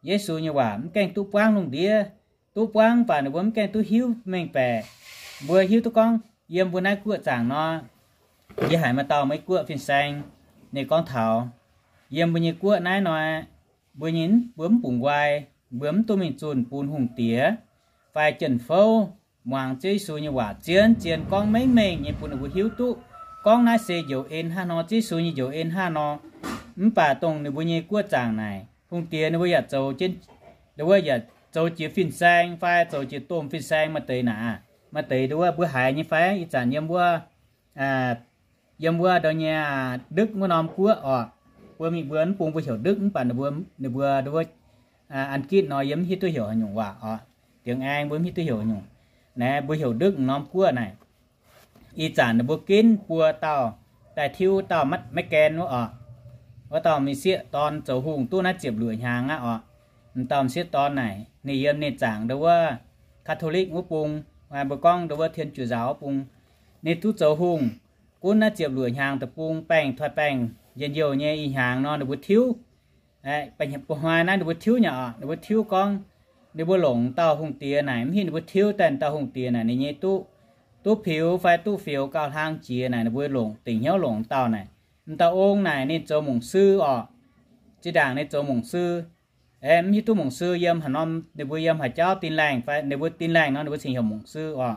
Yesu nyei waac mv gaengh duqv buangv lungh ndiev. Duqv buangv mv baac ninh mbuo mv gaengh duqv hiuv mengh baeqc. Mbuo hiuv duqv gorngv yiem mbuo naaiv guoqv zaangc nor, yie haiz maaih dauh Meiv Guoqv fin-saeng ninh gorngv taux, yiem mbuo nyei guoqv naaiv nor, mbuo nyei, mbuo mv bungx nqoi, mbuo mv duqv mingh zunh bun hungh diex fai jien-fouv muangx Ziouv Yesu nyei waac zien zien gorngv mengh mengh nyei bun ninh mbuo hiuv duqv gorngv naaiv se njoux en hnangv nor, Ziouv Yesu nyei njoux en hnangv nor. Mv baac dongh ninh mbuo nyei guoqv zaangc naaic, hungh diex ninh mbuo yaac zoux jienv, ninh mbuo yaac zoux jiex fin-saeng fai zoux jiex domh fin-saeng maaih deix naaic, maaih deix wuov mbuo haiz nyei fai? Ih zanc yiem wuov, yiem wuov ndau nyei Đức wuov norm guoqv oc. Mbuo mingh mbuo mv bung mbuo heuc Đức mv baac ninh mbuo, ninh mbuo wuov An Gitv nor yie mv hiuv duqv heuc haaix nyungc waac oc. Dingc aengx mbuo mv hiuv duqv heuc haaix nyungc. Naaiv mbuo heuc Đức norm guoqv naaic. Ih zanc ninh mbuo ginv buo dauh daaih tiuv dauh Maiv Gaen wuov oc. Wuov dauh m'sieqv dorn zoux hungh duqv naaiv ziepc luoqc hnyangx aqv oc. M'dauh m'sieqv dorn naaic ninh yiem ninh zaangc ndo wuov Catholic wuov bung, mbuo gorngv ndo wuov Thiên Chúa giáo wuov bung. Ninh duqv zoux hungh gunv naaiv ziepc luoqc hnyangx deic-bung, baengh toi baengh njien-youh nyei ih hnyangx nor ninh mbuo tiuv. Buo hnoi naaiv ninh mbuo tiuv nyei oc, ninh mbuo tiuv gorngv ninh mbuo longc dauh hungh diex naaic, mv hiuv ninh mbuo tiuv daaih dauh hungh diex naaic ninh nyei duqv, duqv piux fai duqv fioux gauh hlang jiex naaic, ninh mbuo longc, dingc hnyouv longc dauh naaic. M'dauh ong naaic ninh zoux mungc sư oc. Zinh ndaangc ninh zoux mungc sư, mv hiuv duqv mungc sư yiem haaix norm, ninh mbuo yiem haaix jauv Tin Laengh fai ninh mbuo Tin Laengh nor ninh mbuo cingx heuc mungc sư oc.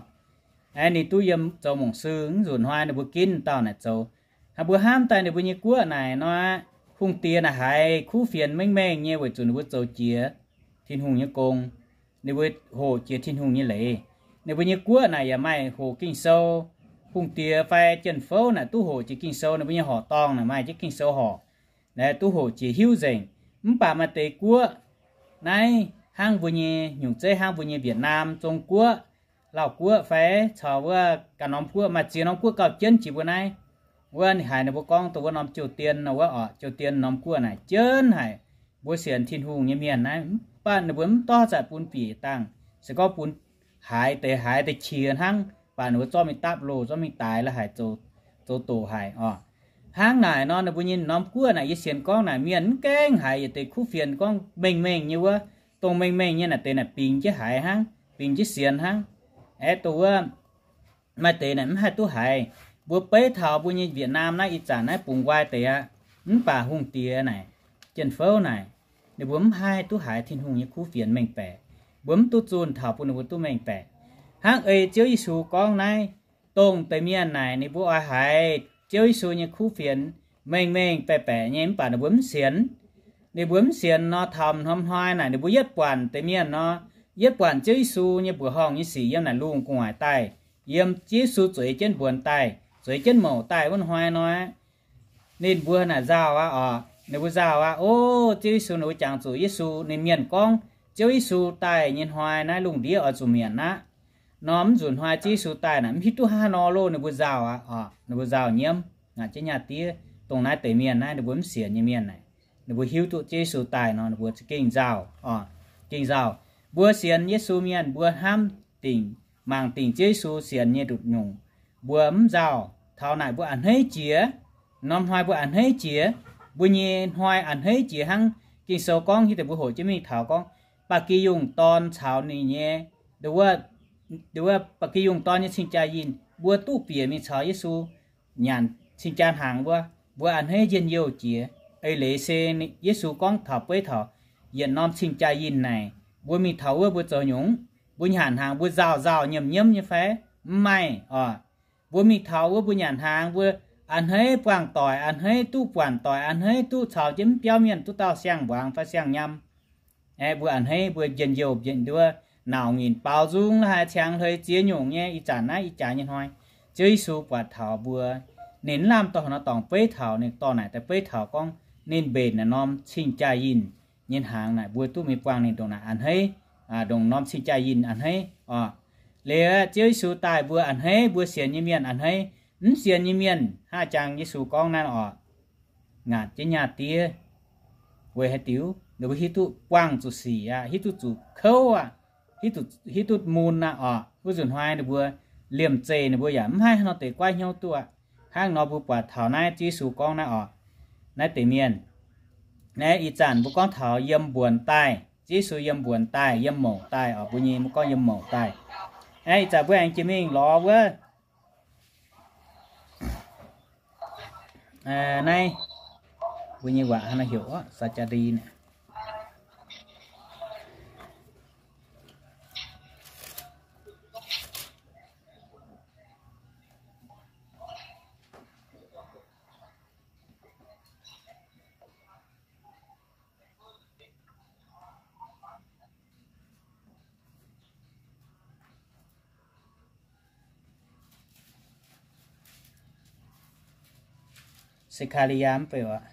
Ninh duqv yiem zoux mungc sư, mv nzunc hnoi ninh mbuo ginv dauh naaic zoux. Hnangv mbuo hnamv daaih ninh mbuo nyei guoqv naaic nor, hungh diex naaic haiz kuv fienx mengh mengh nyei weic zuqc ninh mbuo zoux jiex Tin-Hungh nyei gong. ninh mbuo hoqc jiex Tin-Hungh nyei leiz. Ninh mbuo nyei guoqv naaic yaac maaih hoqc Ging-Sou. Hungh diex fai jien-fouv naaic duqv hoqc jiex Ging-Sou, ninh mbuo nyei horqc dorngh naaic maaih jienv Ging-Sou horc. Naaiv duqv hoqc jiex hiuv nzengc. Mv baac maaih deix guoqv naaiv hnangv mbuo nyei nyungc zeiv hnangv mbuo nyei Việt Nam, Zong Guoqv, Lauv Guoqv fai caux wuov ganh norm guoqv, maaih ziex norm guoqv gauh jienv jiex mbuo naaiv. Wuov ninh haiz ninh mbuo gorngv dongh wuov norm Triều Tiên nor wuov oc, Triều Tiên norm guoqv naaic jienv haic. Mbuo sienx Tin-Hungh nyei mienh naaiv, mv baac ninh mbuo mv dorh zanc bun bieqc dangh, se gorngv bun haiz deix haiz deix qiex hnangv, baac ninh mbuo zorqv mingh dapv loh, zorqv mingh daix la'haic zoux, zoux doqc haic oc. Hnangv naaic nor ninh mbuo nyei norm guoqv naaic yie sienx gorngv naaic mienh mv gaengh haiz yietc deix kuv fienx gorngv mengh mengh nyei wuov, dongh mengh mengh nyei naaic deix naaic bingx jienv haiz hnangv, bingx jienv sienx hnangv. Aeqv, dongh wuov maaih deix naaic mv haih duqv haiz. Mbuo beiv taux mbuo nyei Việt Nam naaiv ih zanc naaiv bungx nqoi deix aqv. Mv baac hungh diex naaic, jien-fouv naaic, ninh mbuo mv haih duqv haiz Tin-Hungh nyei kuv fienx mengh baeqc. Mbuo mv duqv zunh taux bun ninh mbuo duqv mengh baeqc. Hnangv ei Ziouv Yesu gorngv naaiv, dongh deix mienh naaic ninh mbuo oix haiz Ziouv Yesu nyei kuv fienx mengh mengh baeqc baeqc nyei, mv baac ninh mbuo mv sienx. Ninh mbuo mv sienx nor, taux norm hnoi naaic ninh mbuo yietv buatc deix mienh nor, yietv buatc Ziouv Yesu nyei mbuoqc horngh nyei sic yiem naaic lungh gu'nguaaic daaih, yiem Ziouv Yesu zueiz jienv mbuonx daaih, zueiz jienv mouc daaih wuov hnoi nor, ninh mbuo naaic nzauh aqv oc. Ninh mbuo nzauh aqv. O, Ziouv Yesu, ninh mbuo jangx zuqc Yesu, ninh mienh gorngv Ziouv Yesu daaih nyei hnoi naaiv lungh ndiev oix zuqc mietc aqv. Nor mv nzunc hnoi Ziouv Yesu daaih naaic mv hiuv duqv haaix nor loh, ninh mbuo nzauh aqv oc. Ninh mbuo nzauh nyiemv, ngapc jienv nyaah diev. Dongh naaiv deix mienh naaiv ninh mbuo mv sienx nyei mienh naaic, ninh mbuo hiuv duqv Ziouv Yesu daaih nor ninh mbuo za'gengh nzauh oc, gengh nzauh. Mbuo sienx Yesu mienh mbuo hnamv dingc, mangc dingc Ziouv Yesu sienx nyei nduqc nyungc. Mbuo mv nzauh. Taux naaic mbuo a'hneiv jiex. Norm hnoi mbuo a'hneiv jiex. Mbuo nyei hnoi a'hneiv jiex hnangv Ging-Sou gorngv hiuv deix mbuo hoqc jienv mingh taux gorngv, Ba'gi Yungh Dorn caux ninh nyei, wuov, wuov Ba'gi Yungh Dorn nyei cing-jaa yinh mbuo duqv bieqc mingh caux Yesu nyanc cing-jaa hnaangx wuov, mbuo a'hneiv njien-youh jiex. Eix leiz se Yesu gorngv taux beiv taux yietc norm cing-jaa yinh naaic, mbuo mingh taux wuov mbuo zoux nyungc, mbuo nyanc hnaangx mbuo nzauh nzauh nyiemc nyiemv nyei fai? Mv maaih oc. Mbuo mingh taux wuov mbuo nyanc hnaangx mbuo a'hneiv buangh doic, a'hneiv duqv buatc doic, a'hneiv duqv caux jienv mv biauv mienh duqv dauh siang-mbuangz fai siang-nyam. Aeqv, mbuo a'hneiv mbuo njien-youh nduov, nauc nyinc baaux nzung la'haaix, ciangx hleix ziex nyungc nyei. Ih zanc naaiv ih jaax nyei hnoi, Ziouv Yesu buatc taux mbuo, ninh mv lamh dorh nor dorngc beiv taux, ninh dorh naaic daaih beiv taux gorngv ninh mbenc naaiv norm cing-jaa yinh nyei hnaangx naaic mbuo duqv mingh buangh ninh ndongc naaic a'hneiv, ndongc norm cing-jaa yinh a'hneiv oc. Liuz Ziouv Yesu daaih mbuo a'hneiv, mbuo sienx nyei mienh a'hneiv. Mv sienx nyei mienh hnangv jangx Yesu gorngv naaiv oc, ngaatc jienv nyaah diev. Weic haaix diuc? Ninh mbuo hiuv duqv buangh zuqc sic aqv, hiuv duqv zuqc kouv aqv, hiuv duqv, hiuv duqv mun aqv oc. Wuov nzunc hnoi ninh mbuo liemh zeih ninh mbuo yaac mv haih haaix nor deix goiv hnyouv duqv aqv. Hnangv nor mbuo buatc taux naaiv Ziouv Yesu gorngv naaiv oc, naaiv deix mienh, naaiv ih zanc mbuo gorngv taux yiem mbuonx daaih, Ziouv Yesu yiem mbuonx daaih, yiem mouc daaih oc. Mbuo nyei mbuo gorngv yiem mouc daaih. Aeqv, ih zanc mbuo aengx jiex mingh lorz wuov naaiv, mbuo nyei waac hnangv naaiv heuc Saa^jaa^ndi naaic. Se^kaa^li^yaa mv baac oc.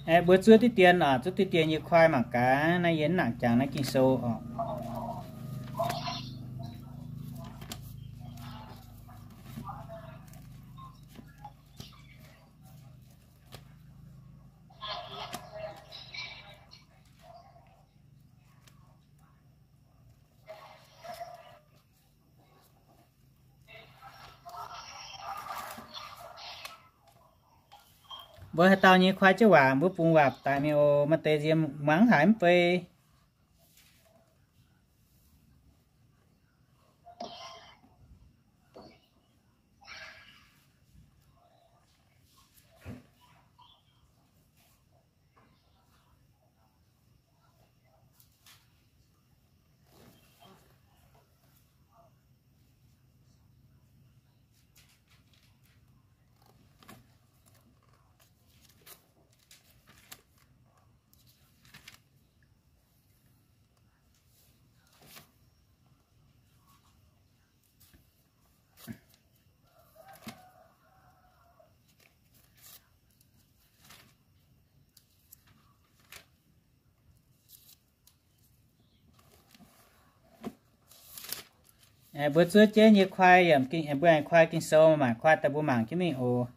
Aeqv, mbuo zuov diqv dien oc, zuov diqv dien yie kuaai mangc gaax naaiv yie mv nangc jangx naaiv Ging-Sou oc. Mbuo haaix dauh nyei kuaai jienv waac mbuo bungx waac daic mingh oc. Maaih deix nziex muangx haiz mv bei. Mbuo zuov jienv nyei kuaai, mbuo aengx kuaai Ging-Sou, mangc kuaai daaih mbuo mangc jienv mingh oc.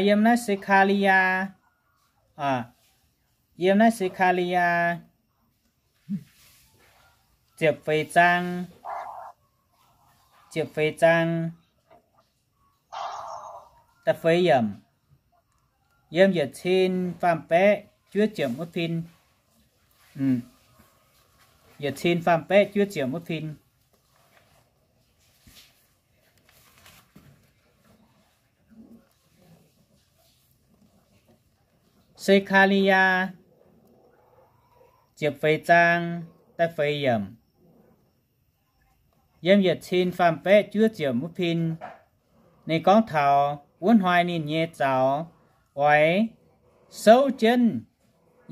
Yiem naaiv Se^kaa^li^yaa, yiem naaiv Se^kaa^li^yaa ziepc feix zaang, ziepc feix zaang, da'feix yiemc, yiem yietc cin faam-baeqv juov ziepc wuov fin, yietc cin faam-baeqv juov ziepc wuov fin. Se^kaa^li^yaa ziepc feix zaang, da'feix yiemc, yiem yietc cin faam-baeqv juov ziepc wuov fin. Ninh gorngv taux wuov hnoi ninh nyei zaux oix souv jienv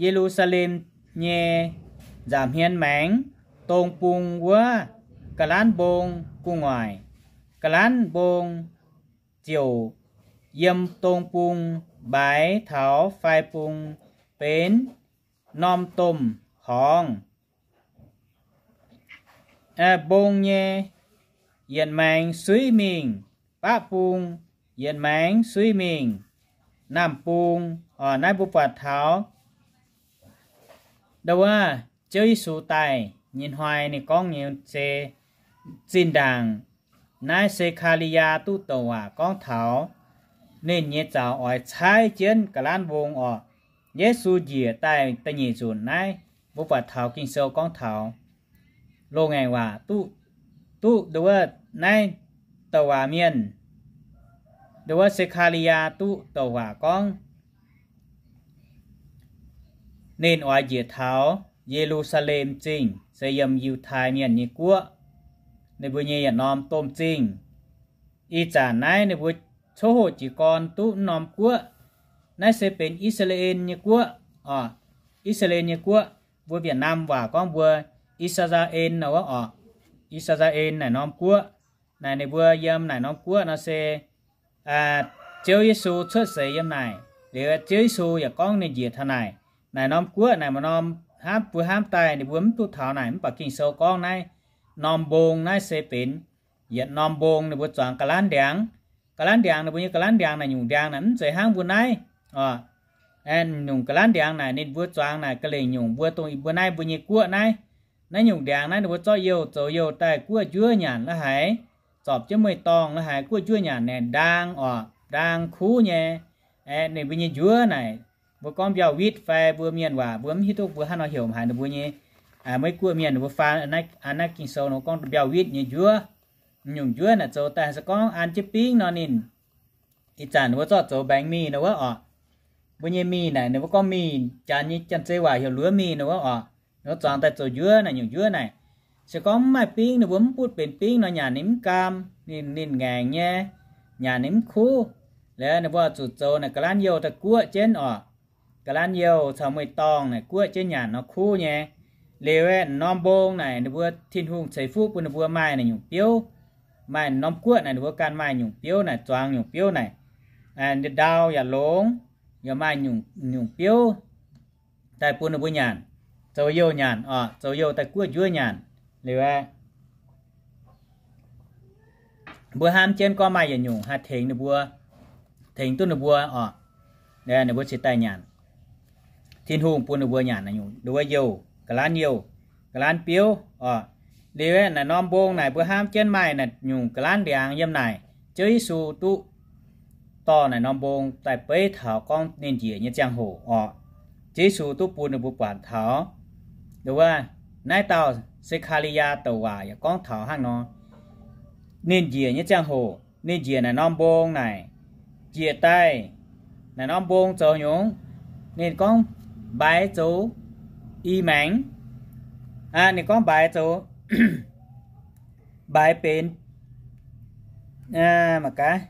Ye^lu^saa^lem nyei nza'hmien maengx dong bung wuov ga'lanv mbong gu'nguaaic. Ga'lanv mbong ziouc yiem dong bung mbaaix taux fai bung benx norm domh horngz. Mbong nyei yietc maengx suiv mingh, baqv bung yietc maengx suiv mingh, naamh bung. Naaiv mbuo buatc taux ndau wuov Ziouv Yesu daaih nyei hnoi ninh gorngv nyei se zinh ndaangc naaiv Se^kaa^li^yaa duqv douc waac gorngv taux ninh nyei zaux oix caaiv jienv ga'lanv mbong orqc. Yesu njiec daaih da'nyeic nzunc naaiv, mbuo buatc taux Ging-Sou gorngv taux loz-ngaengc waac duqv, duqv ndau wuov naaiv douc waac mienh, ndau wuov Se^kaa^li^yaa duqv douc waac gorngv ninh oix njiec taux Ye^lu^saa^lem Zingh, se yiem Yiutai Mienh nyei guoqv, ninh mbuo nyei yietc norm domh zingh. Ih zanc naaiv ninh mbuo coqv hoqc jiez gorn duqv norm guoqv. Naaiv se benx I^saa^laa^en nyei guoqv oc. I^saa^laa^en nyei guoqv, mbuo Việt Nam waac gorngv mbuo I^saa^laa^en nor wuov oc. I^saa^laa^en naaic norm guoqv. Naaic ninh mbuo yiem naaic norm guoqv nor se Ziouv Yesu cuotv seix yiem naaic. Liuz Ziouv Yesu yaac gorngv ninh njiec taux naaic. Naaic norm guoqv naaic maaih norm hnamv mbuo hnamv daaih ninh mbuo mv duqv taux naaic, mv baac Ging-Sou gorngv naaiv norm mbong naaiv se benx yietc norm mbong ninh mbuo zuangx ga'lanv ndiangx. Ga'lanv ndiangx ninh mbuo nyei ga'lanv ndiangx naaic nyungc ndiangx naaic mv zeiz hnangv mbuo naaiv oc. Nyungc ga'lanv ndiangx naaic ninh mbuo zuangx naaic ga'lengc nyungc mbuo dongh mbuo naaiv mbuo nyei guoqv naaiv. Naaiv nyungc ndiangx naaiv ninh mbuo zorqv youh zoux youh daaih guoqv njuov nyanc la'haic, zorpc jienv mueiz-dorngh la'haic guoqv njuov nyanc naaic ndaang oc, ndaang kuv nyei. Ninh mbuo nyei njuov naaic mbuo gorngv mbiauh witv fai mbuo mienh waac mbuo mv hiuv duqv mbuo hnangv nor heuc haic ninh mbuo nyei. Maiv guoqv mienh ninh mbuo faan naaiv Ging-Sou nor gorngv mbiauh witv nyei njuov. Nyungc njuov naaic zoux daaih se gorngv an jienv bingv nor ninh ih zanc ninh mbuo zorqv zoux mbaengx mingh nor wuov oc. Mbuo nyei mingh naaic ninh mbuo gorngv mingh, Janx nyei Janx-Zei waac heuc luov mingh nor wuov oc. Ninh mbuo zuangx daaih zoux njuov naaic nyungc njuov naaic. Se gorngv mv maaih bingv ninh mbuo mv butv benx bingv nor nyanc ninh mv gaam, ninh, ninh ngaengc nyei, nyanc ninh mv kuv. Liuz ninh mbuo zuqc zoux naaic ga'lanv youh daaih guoqv jienv oc. Ga'lanv youh caux mueiz-dorngh naaic guoqv jienv nyanc nor kuv nyei. Liuz aeqv, norm mbong naaic ninh mbuo Tin-Hungh ceix fuqv bun ninh mbuo maaih naaic nyungc biouv. Maaih norm guoqv naaic ninh mbuo ganh maaih nyungc biouv naaic, zuangx nyungc biouv naaic. Ndau yaac longx, yaac maaih nyungc, nyungc biouv daaih bun ninh mbuo nyanc, zoux youh nyanc oc, zoux youh daaih guoqv njuov nyanc. Liuz aeqv, mbuo hnamv jienv gorngv maaih yietc nyungc haih tengx ninh mbuo, tengx duqv ninh mbuo oc. Ninh mbuo cingx daaih nyanc. Tin-Hungh bun ninh mbuo nyanc naaic nyungc nduov youh, ga'lanv youh, ga'lanv biouv oc. Liuz aeqv, naaic norm mbong naaic mbuo hnamv jienv maaih naaic nyungc ga'lanv ndiangx yiem naaic. Ziouv Yesu duqv dorh naaic norm mbong daaih beiv taux gorngv ninh njiec nyei ziangh hoc oc. Ziouv Yesu duqv bun ninh mbuo buatc taux, nduov, naaiv dauh Se^kaa^li^yaa douc waac yaac gorngv taux hnangv nor. Ninh njiec nyei ziangh hoc, ninh njiec naaic norm mbong naaic, njiec daaih naaic norm mbong zoux nyungc, ninh gorngv mbaix zoux i maengx. Ninh gorngv mbaix zoux, mbaix benx, mangc gaax,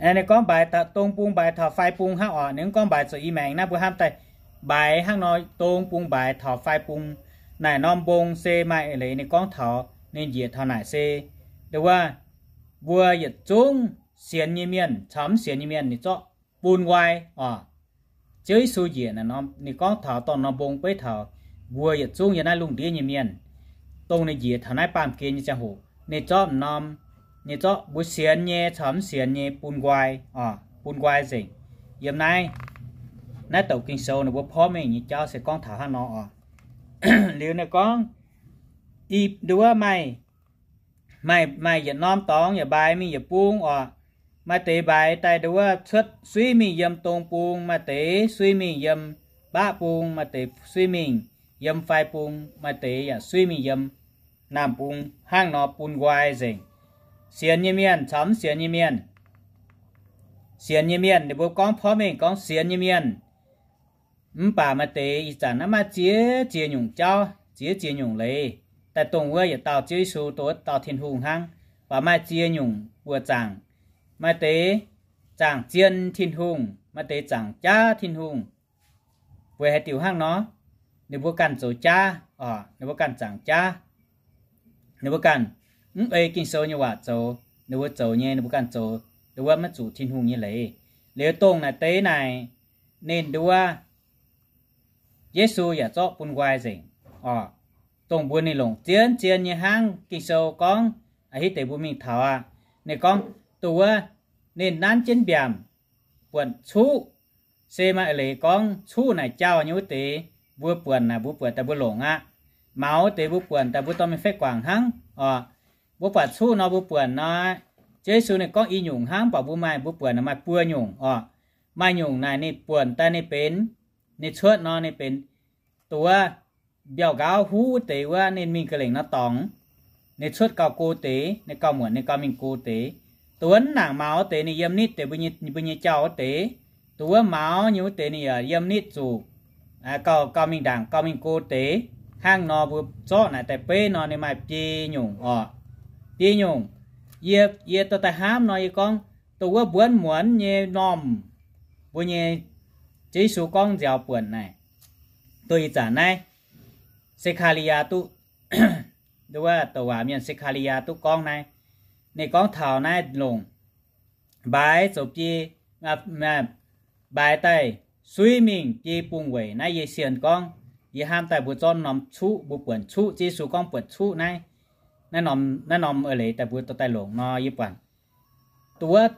Ninh gorngv mbaix dong bung mbaix taux fai bung hnangv oc. Ninh mv gorngv mbaix zoux i maengx naaiv, mbuo hnamv daaih mbaix hnangv nor, dong bung mbaix taux fai bung. Naaic norm mbong se maaih eix leiz ninh gorngv taux, ninh njiec taux naaic se, nduov, mbuo yietc zungv sienx nyei mienh caux mv sienx nyei mienh ninh zorqv bun nqoi oc. Ziouv Yesu njiec naaic norm ninh gorngv taux dorh norm mbong beiv taux mbuo yietc zungv yiem naaiv lungh ndiev nyei mienh, dongh ninh njiec taux naaiv baamh gen nyei ziangh hoc, ninh zorqv norm, ninh zorqv mbuo sienx nyei caux mv sienx nyei bun nqoi oc, bun nqoi nzengc. Yiem naaiv, naaiv douc Ging-Sou ninh mbuo porv mengh nyei jauv se gorngv taux hnangv nor oc. Liuz ninh gorngv, i nduov maaih, maaih, maaih yietc norm dorngx yaac mbaix mingh yietc bung oc. Maaih deix mbaix daaih nduov cuotv suiv mingh yiem dong bung, maaih deix suiv mingh yiem baqv bung, maaih deix suiv mingh yiem fai bung, maaih deix yaac suiv mingh yiem naamh bung, hnangv nor bun nqoi nzengc. Sienx nyei mienh caux mv sienx nyei mienh. Sienx nyei mienh ninh mbuo gorngv porv mengh gorngv sienx nyei mienh. Mv baac maaih deix ih zanc naaiv maaih ziex ziex nyungc jauv, ziex ziex nyungc leiz, daaih dongh wuov yietc dauh Ziouv Yesu, dongh wuov dauh Tin-Hungh hnangv, baac maaih ziex nyungc buoz zaangc. Maaih deix zaangc zien Tin-Hungh, maaih deix zaangc jaav Tin-Hungh. Weic haaix diuc hnangv nor? Ninh mbuo ganh zoux jaav oc, ninh mbuo ganh zaangc jaav. Ninh mbuo ganh mv ei Ging-Sou nyei waac zoux, ninh mbuo zoux nyei, ninh mbuo ganh zoux, ninh wuov maiv zuqc Tin-Hungh nyei leiz. Liuz dongh naaic deix naaic, ninh nduov Yesu yaac zorqv bun nqoi nzengc oc. Dongh mbuo ninh longc zien zien nyei hnangv Ging-Sou gorngv, a'hneiv deix mbuo mingh taux aqv. Ninh gorngv, dongh wuov ninh nanv jienv mbiaamc buonc cuqv, se maaih eix leiz gorngv cuqv naaic jauh nyei wuov deix, mbuo buonc naaic mbuo buonc daaih mbuo longc aqv. Maux wuov deix mbuo buonc daaih mbuo dorh mingh faeqv guangc hnangv oc. Mbuo buatc cuqv nor mbuo buonc nor, Ziouv Yesu ninh gorngv i nyungc hnangv, mv baac mbuo maaih, mbuo buonc naaic maaih buo nyungc oc. Maaih nyungc naaic ninh buonc daaih ninh benx, ninh cuotv nor ninh benx, dongh wuov mbiauh nqauv huv wuov deix wuov ninh mingh ga'lengc nor dorngx, ninh cuotv gauh go deix, ninh gauh muonc ninh gauh mingh go deix. Dongh wuov mv nangc maux wuov deix ninh yiem nitv deix mbuo nyei, mbuo nyei jauh wuov deix. Dongh wuov maux nyei wuov deix ninh yaac yiem nitv zuqc gauh, gauh mingh ndaangc gauh mingh go deix. Hnangv nor mbuo zorqv naaic daaih beiv nor ninh maaih biei nyungc oc. Biei nyungc. Yie, yie dorh daaih hnamv nor yie gorngv, dongh wuov mbuonv muonz nyei normh mbuo nyei Ziouv Yesu gorngv nziaaux buonc naaic, dongh ih zanc naaiv Se^kaa^li^yaa duqv, nduov douc waac mienh Se^kaa^li^yaa duqv gorngv naaiv. Ninh gorngv taux naaiv longc mbaix zoux biei, mbaix daaih suiv mingh biei bung weic naaiv yie sienx gorngv, yie hnamv daaih mbuo zorqv norm cuqv, mbuo buonc cuqv, Ziouv Yesu gorngv buonc cuqv naaiv, naaiv norm, naaiv norm eix leiz daaih mbuo dorh daaih longc nor yie buatc, dongh wuov,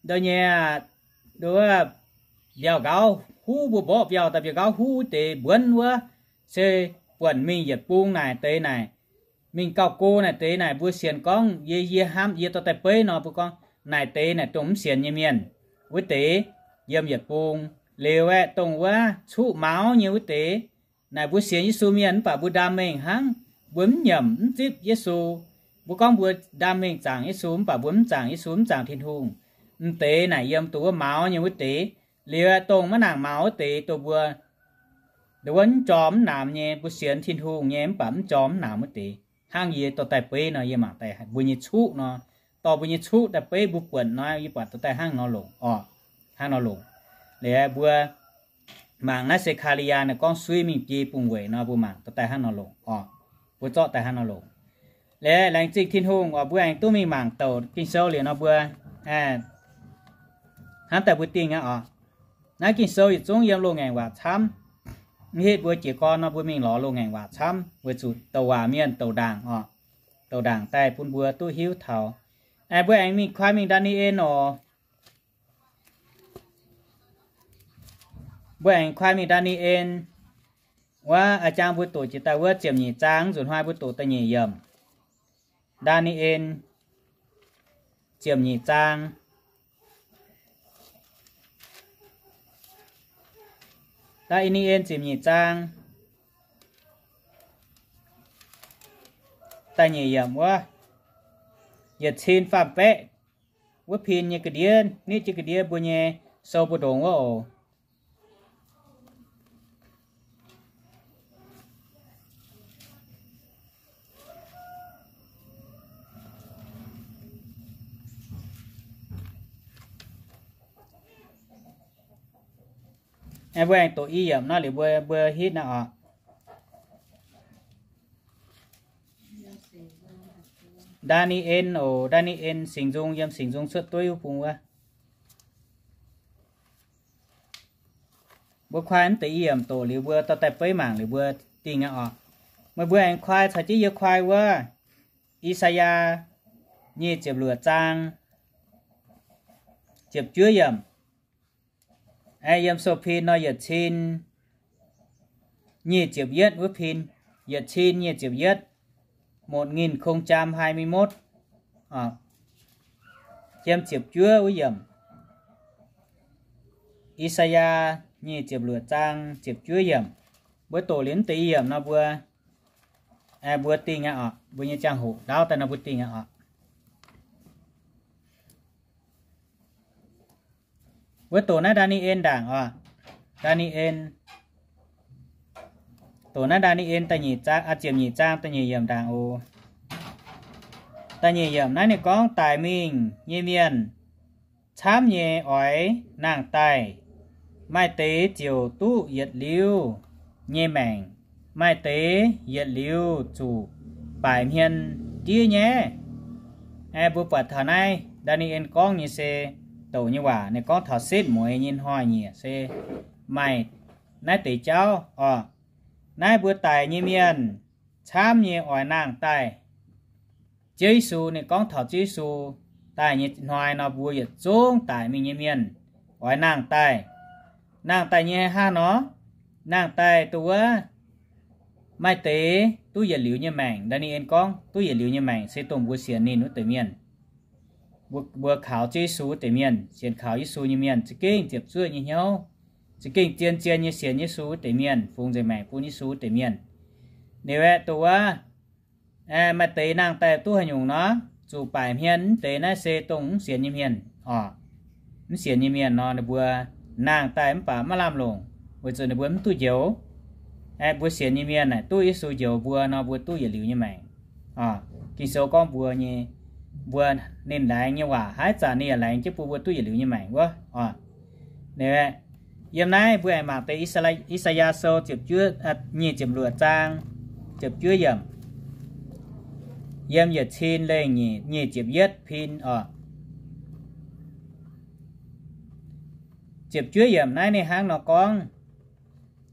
nduov nyei, nduov, mbiauh nqauv huv, mbuo mborqv mbiauh daaih mbiauh nqauv huv deix mbuonv wuov, se buonc mingh yietc bung naaic deix naaic, mingh gauh go naaic deix naaic mbuo sienx gorngv, yie, yie hnamv yie dorh daaih beiv nor mbuo gorngv naaic deix naaic dongh mv sienx nyei mienh wuov deix yiem yietc bung. Liuz aeqv, dongh wuov cuqv maux nyei wuov deix naaic mbuo sienx Yesu mienh mv baac mbuo ndaam mengh hnangv, mbuo mv nyiemc mv zipv Yesu. Mbuo gorngv mbuo ndaam mengh zaangc Yesu mv baac mbuo mv zaangc Yesu, mv zaangc Tin-Hungh. M'deix naaic yiem dongh wuov maux nyei wuov deix. Liuz aeqv, dongh maiv nangc maux wuov deix dongh mbuo, dongh wuov mv jorm mv naamx nyei, mbuo sienx Tin-Hungh nyei mv baac mv jorm mv naamx wuov deix. Hnangv yie dorh daaih beiv nor yie mangc daaih mbuo nyei cuqv nor, dorh mbuo nyei cuqv daaih beiv mbuo buonc nor yie buatc dorh daaih hnangv nor longc oc. Hnangv nor longc. Liuz mbuo mangc naaiv Se^kaa^li^yaa ninh gorngv suiv mingh biei bung weic nor mbuo mangc dorh daaih hnangv nor longc oc. Mbuo zorqv daaih hnangv nor longc. Liuz laengz zingh Tin-Hungh oc, mbuo aengx duqv mingh mangc douc Ging-Sou liuz nor mbuo hnamv daaih mbuo dingh aqv oc. Naaiv Ging-Sou yietc zungv yiem loz-ngaengc waac camv. Mv hitv mbuo jiez gorn nor mbuo mingh lorz loz-ngaengc waac camv weic zuqc douc waac mienh douc ndaangc oc. Douc ndaangc daaih bun mbuo duqv hiuv taux. Aengx mbuo aengx mingh kuaaiv mingh Ndaa^ni^en oc. Mbuo aengx kuaaiv mingh Ndaa^ni^en wuov, a'jang mbuo doqc jiex daaih wuov ziepc nyeic zaang, nzunc hnoi mbuo doqc da'nyeic yiemc. Ndaa^ni^en ziepc nyeic zaang. Ndaa^ni^en ziepc nyeic zaang da'nyeic yiemc wuov, yietc cin faam-baeqv wuov pin nyei ga'ndiev, nitv jienv ga'ndiev mbuo nyei sou mbu'ndongx wuov oc. Mbuo aengx doqc i yiemc nor liuz mbuo, mbuo hitv naaiv oc. Ndaa^ni^en oc, Ndaa^ni^en Singx Nzung, yiem Singx Nzung cuotv dueiv wuov bung wuov. Mbuo kuaai mv deix i yiemc doqc liuz mbuo dorh daaih beiv mangc liuz mbuo dingh aqv oc. Meih mbuo aengx kuaai caux jienv yie kuaai wuov, I^saa^yaa nyic ziepc luoqc zaang ziepc juov yiemc. Yiem sou pin nor yietc cin nyic ziepc yietv wuov pin, yietc cin nyic ziepc yietv, một nghìn không trăm hai mươi mốt, yiem ziepc juov wuov yiemc. I^saa^yaa nyic ziepc luoqc zaang ziepc juov yiemc. Mbuo doqc liuz mv deix i yiemc nor mbuo, mbuo dingh aqv oc. Mbuo nyei ziangh hoc ndaauv daaih nor mbuo dingh aqv oc. Mbuo doqc naaiv Ndaa^ni^en ndaangc oc. Ndaa^ni^en, doqc naaiv Ndaa^ni^en da'nyeic zaang, ziepc nyeic zaang da'nyeic yiemc ndaangc oc. Da'nyeic yiemc naaiv ninh gorngv daic mingh nyei mienh camv nyei oix nangh daaih. Maaih deix ziouc duqv yietc liuz nyei maengc, maaih deix yietc liuz zuqc baaic hmien ndiev nyaiv. Mbuo buatc taux naaiv Ndaa^ni^en gorngv nyei se douc nyei waac, ninh gorngv taux setv mueiz nyei hnoi-nyieqc se maaih naaiv deix jauv oc. Naaiv mbuo daic nyei mienh camv nyei oix nangh daaih. Ziouv Yesu, ninh gorngv taux Ziouv Yesu daaih nyei hnoi nor mbuo yietc zungv daic mingh nyei mienh oix nangh daaih. Nangh daaih nyei haaix nor? Nangh daaih dongh wuov maaih deix duqv yietc liuz nyei maengc. Ndaa^ni^en gorngv duqv yietc liuz nyei maengc se dongh mbuo sienx ninh wuov deix mienh. Mbuo kaux Ziouv Yesu wuov deix mienh, sienx kaux Yesu nyei mienh za'gengh ziepc zuoqv nyei hnyouv, za'gengh zien-zien nyei sienx Yesu wuov deix mienh, fungx nzengc maengc bun Yesu wuov deix mienh. Liuz aeqv, dongh wuov maaih deix nangh daaih duqv haaix nyungc nor, zuqc baaic hmien mv deix naaiv se dongh mv sienx nyei mienh oc. Mv sienx nyei mienh nor ninh mbuo nangh daaih mv baac maiv lamh longc, weic zuqc ninh mbuo mv duqv njoux. Aeqv, mbuo sienx nyei mienh naaic duqv Yesu njoux mbuo nor mbuo duqv yietc liuz nyei maengc. Ging-Sou gorngv mbuo nyei, mbuo ninh laengz nyei waac haaix zanc ninh yaac laengz jienv bun mbuo duqv yietc liuz nyei maengc wuov oc. Yiem naaiv mbuo aengx mangc deix I^saa^yaa Sou ziepc juov, nyic ziepc luoqc zaang, ziepc juov yiemc, yiem yietc cin lengh nyic ziepc yietv pin oc. Ziepc juov yiemc naaiv ninh hnangv nor gorngv,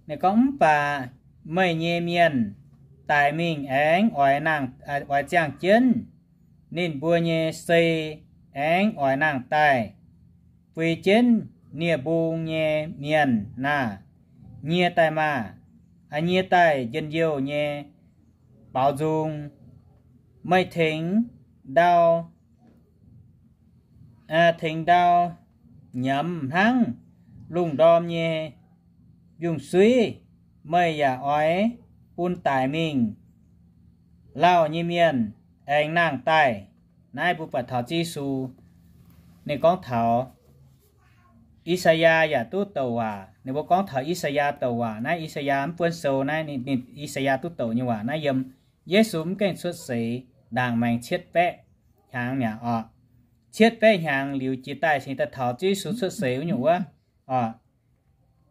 ninh gorngv, mv baac meih nyei mienh daic mingh aengx oix nangh, oix ziangh jienv. Ninh mbuo nyei sei aengx oix nangh daaih. Buix jienv nie-mbung nyei mienh aah! Nyie daaih maah! Nyie daaih njien-youh nyei baaux nzung. Meih tengx ndau, tengx ndau nyiemz hnangv lungh ndorm nyei mbiungc-suiv. Meih yaac oix bun daic mingh lauh nyei mienh aengx nangh daaih. Naaiv mbuo buatc taux Ziouv Yesu, ninh gorngv taux I^saa^yaa yaac duqv douc waac. Ninh mbuo gorngv taux I^saa^yaa douc waac naaiv, I^saa^yaa mv buonv sou naaiv, ninh, I^saa^yaa duqv douc nyei waac naaiv yiem Yesu mv gaengh cuotv seix ndaangc maengx cietv baeqv hnyangx mi'aqv oc. Cietv baeqv hnyangx liuz jiex daaih cingx daaih taux Ziouv Yesu cuotv seix wuov nyungc wuov oc.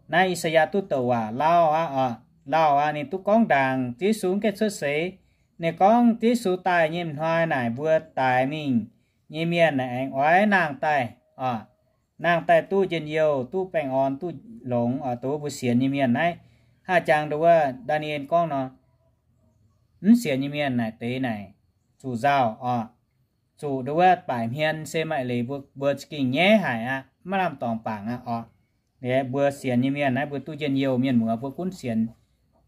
Naaiv I^saa^yaa duqv douc waac lauh aqv oc. Lauh aqv, ninh duqv gorngv ndaangc Ziouv Yesu mv gaengh cuotv seix. Ninh gorngv Ziouv Yesu daaih nyei hnoi naaic mbuo daic mingh nyei mienh naaic aengx oix nangh daaih oc. Nangh daaih duqv njien-youh, duqv baengh orn, duqv longx oc. Dongh wuov mbuo sienx nyei mienh naaiv, hnangv jangx dongh wuov Ndaa^ni^en gorngv nor, mv sienx nyei mienh naaic deix naaic zuqc nzauh oc. Zuqc dongh wuov baaic hmien se maaih leiz mbuo, mbuo za'gengh nyaiv haic aqv, maiv lamh dorngx bangc aqv oc. Liuz mbuo sienx nyei mienh naaiv mbuo duqv njien-youh, mienh muoz mbuo gunv sienx